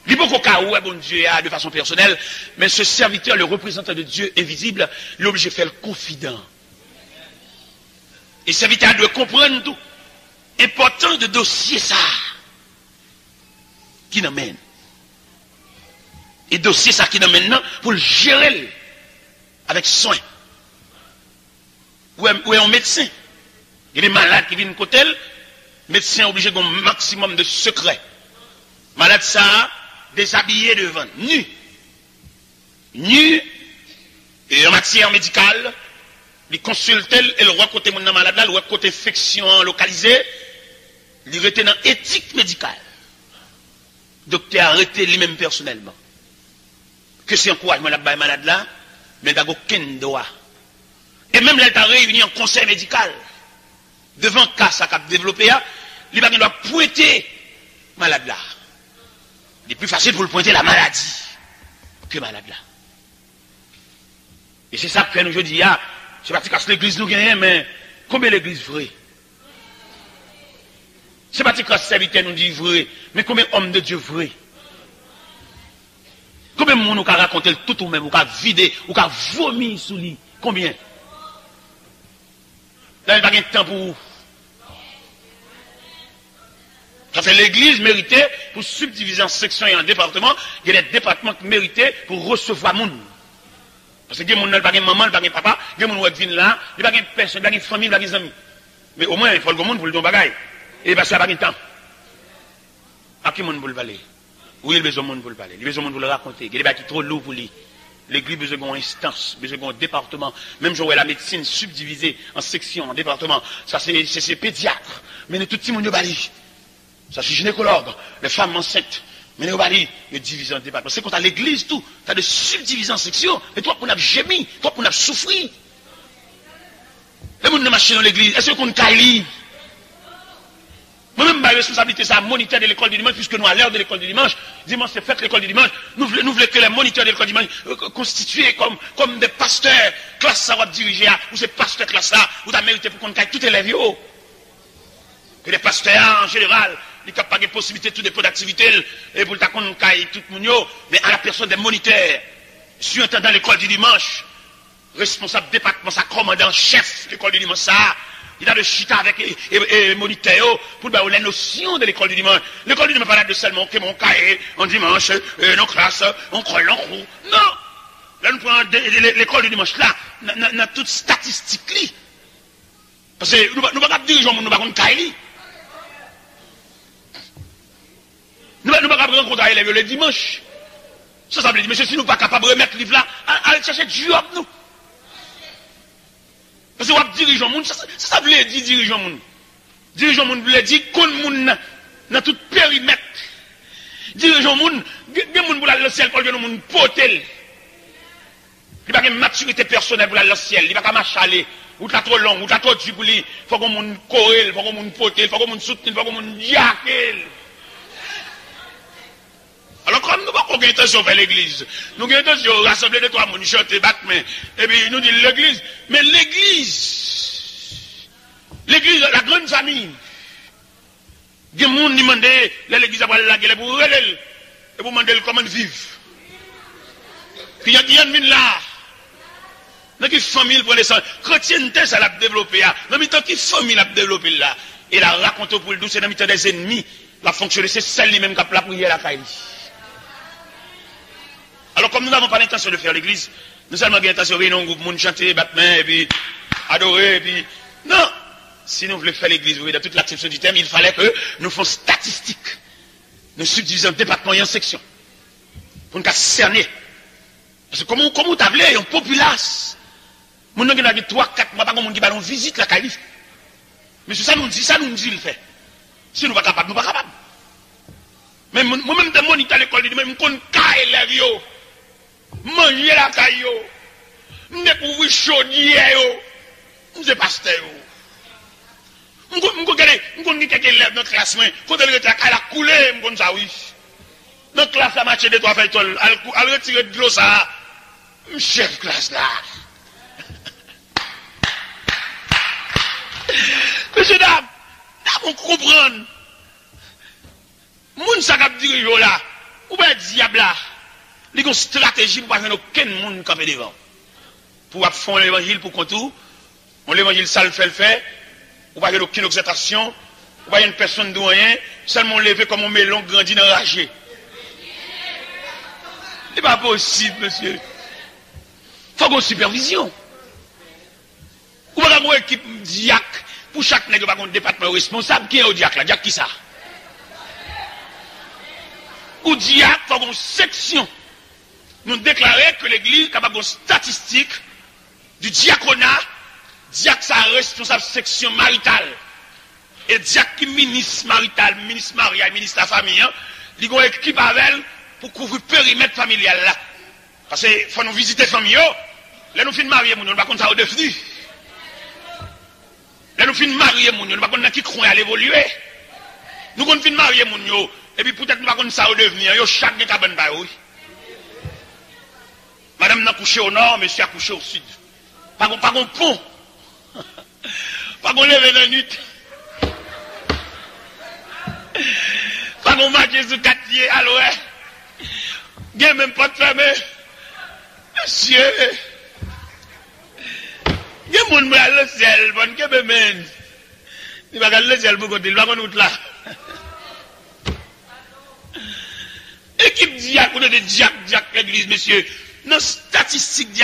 Li poko ka wè Bondye a de fason pèsonèl, men se sèvitè, le représentant de Dieu invisible, li oblije fè l konfidan. E sèvitè a dwe konprann tou enpòtans de dosye sa a ki nan men l. E dosye sa ki nan men l nan, pou l jere l avèk swen. Ou wè, ou wè yon medsen, gen de malad ki vin kote l, medsen oblije gen yon maksimòm de sekrè. Malad sa a dezabiye devan, ni. Ni, e an matyè medikal, li konsilte l e l wè kote moun nan malad la, l wè kote enfeksyon an lokalize, li rete nan etik medikal. Doktè a rete li menm pèsonèlman. Ke se ankourajman l ap bay malad la, men l pa gen okenn dwa. E menm lè l ta reyini an konsèy medikal, devan ka sa k ap devlope a, li pa gen dwa pwente malad la. Li pi fasil pou l pwente la maladie ke malad la. E se sa k fè nou jodi a, se pa ti kras legliz nou genyen, men konbyen legliz vre? Se pa ti kras sèvitè nou di vre, men konbyen homme de Dieu vre? Konbyen moun ou ka rakonte l tout ou menm, ou ka vide, ou ka vomi sou li? Konbyen? Dayè, l pa gen tan pou ou. Sa fè legliz merite pou sibdivize an seksyon e an depatman. Gen de depatman ki merite pou resevwa moun. Paske gen moun nan, li pa gen manman, li pa gen papa, gen moun ou wè k vin la, li pa gen pèsonn, li pa gen fanmi, li pa gen zanmi. Men omwen, fò l gen moun pou l di yon bagay. E pastè a pa gen tan. Ak ki moun pou l pale? Wi, li bezwen moun pou l pale. Li bezwen moun pou l rakonte. Gen de bagay ki twò lou pou li. Legliz bezwen gen yon enstans, bezwen gen yon depatman. Menm jan w wè lamedsin sibdivize an seksyon, an depatman. Sa se, se, se pedyat. Mennen tout timoun yo ba li. Sa se jinekològ, lè fanm ansent. Mennen yo ba li, yo divize an depatman. Se konsa legliz tou, ta dwe sibdivize an seksyon. Men twòp moun ap jemi, twòp moun ap soufri. Lè moun nan mache nan legliz, èske yo konn kay li? Mwen menm, m bay responsablite sa a monitè de lekòl di dimanch, puiske nou à l'heure de l'école du dimanche. Dimanch se fèt lekòl di dimanch. Nou vle, nou vle ke les moniteurs de l'école du dimanche, euh, konstitye kòm, kòm de pastè klas sa w ap dirije a. Ou se pastè klas la, ou ta merite pou konn kay tout elèv yo. Ke de pastè a, an jeneral, li ka pa gen posiblite tou depo daktivite l, e pou l ta konn kay tout moun yo, men à la personne des moniteurs, surentandan lekòl di dimanch, responsab depatman sa, kòmandan an chèf lekòl di dimanch sa, li ta dwe chita avèk e, e, e monitè yo pou l ba yo les notions de l'école du dimanche. Lekòl di dimanch pa ta dwe sèlman, oke, bon, yon kaye, yon dimanch, e, yon klas, yon kòl, yon kou. Non! Lè nou pran de, de, de, lekòl di dimanch la, nan, nan, nan tout estatistik li, paske nou pa, nou pa kab dirije yon moun, nou pa konn kay li. Nou pa, nou pa kab rankontre a elèv yo le dimanch. Sa sa vle di, mesye, si nou pa kapab remèt liv la, al, al chèche djòb nou. Paske w ap dirije yon moun, sa, sa, sa vle di dirije yon moun. Dirije yon moun vle di konn moun nan, nan tout perimèt. Dirije yon moun, gen, gen moun pou l al nan syèl, fò l jwenn yon moun pote l. Li pa gen matirite pèsonèl pou l al nan syèl. Li pa ka mache ale. Wout la twò long, wout la twò di pou li. Fòk yon moun kore l, fòk yon moun pote l, fòk yon moun soutni l, fòk yon moun dyake l. Alò, kòm nou poko gen entansyon fè legliz, nou gen entansyon rasanble de twa moun, chante, bat men, epi nou di l legliz. Men legliz, legliz, la grande famille. Gen moun li mande, lè legliz ap pral lage, lè pou rele l, epi w mande l kòman l viv. Kijan, kijan l vin la? Nan ki fanmi l pran nesans? Kretyente sa l ap devlope a, nan mitan ki fanmi l ap devlope l la? E l a rakonte w pou l di w se nan mitan dèzènmi l ap fonksyone, se sèl li menm k ap lapriyè lakay li. Alò, kòm nous n'avons pas l'intention de faire l'église, nou sèlman gen entansyon veye nan yon gwoup moun chante, bat men, epi adore, epi, non. Si nou vle fè legliz, wi, dans toute l'acception du terme, il fallait que nou fè yon statistik. Nou sibdivize an depatman e an seksyon. Pou n ka sène. Paske kòman, kòman ou ta vle, yon popilas, moun nan gen la gen twa, kat mwa, pa gen moun ki ba l yon vizit lakay li. Mesye, sa nou di, sa nou di l fè. Si nou pa kapab, nou pa kapab. Men moun, mwen menm, te monitè lekòl li, mwen, m konn ka elèv yo. M manje lakay yo. M dekouvri chodyè yo. M se pastè yo. M konn, m konn gade, m konn gen kèk elèv nan klas mwen, kote l rete a, kay la koule, m konn sa wi. Nan klas la, mache de twa fèy tòl, al, kou- al retire dlo sa a. M chèf klas la. Mesye dam, n ap konprann. Moun sa k ap dirije w la, ou pa wè dyab la, li gen yon estrateji pou pa jwenn okenn moun kanpe devan w. Pou w ap fè yon levanjil pou kont ou, yon levanjil sa l fè l fè, ou pa jwenn okenn egzaltasyon, ou pa jwenn pèsonn di w anyen, sèlman w leve kòm yon melon k grandi nan raje. Li pa posib, mesye. Fòk gen sipèvizyon. Ou pa ka gen yon ekip dyak pou chak nèg, yo pa gen yon depatman yo responsab. Kiyen yo dyak la? Dyak kisa? Ou dyak, fò gen yon seksyon. Nou deklare ke legliz kapab gen yon statistik di dyakona, dyak sa a responsab seksyon marital. E dyak ki minis marital, minis maryaj, minis lafami an, li gen yon ekip avè l pou kouvri perimèt familyal la. Paske fò nou vizite fanmi yo. Lè nou fin marye moun yo, nou pa konn sa yo devni. Lè nou fin marye moun yo, nou pa konn nan ki kwen y al evolye. Nou konn fin marye moun yo, epi poutèt nou pa konn sa yo devni an, yo chak gen kabann pa yo, wi. Madanm nan kouche o nò, mesye a kouche o sid. Pa gon, pa gon pon. Pa gon leve nan nuit. Pa gon mache sou kat pye, al wè. Gen menm pòt fèmen. Mesye. Gen moun pral nan syèl, bon, kenbe men. Li pa ka al nan syèl pou kont li, li pa konn wout la. Ekip dyak, ou tande dyak, dyak legliz, mesye. Nan statistik dyak,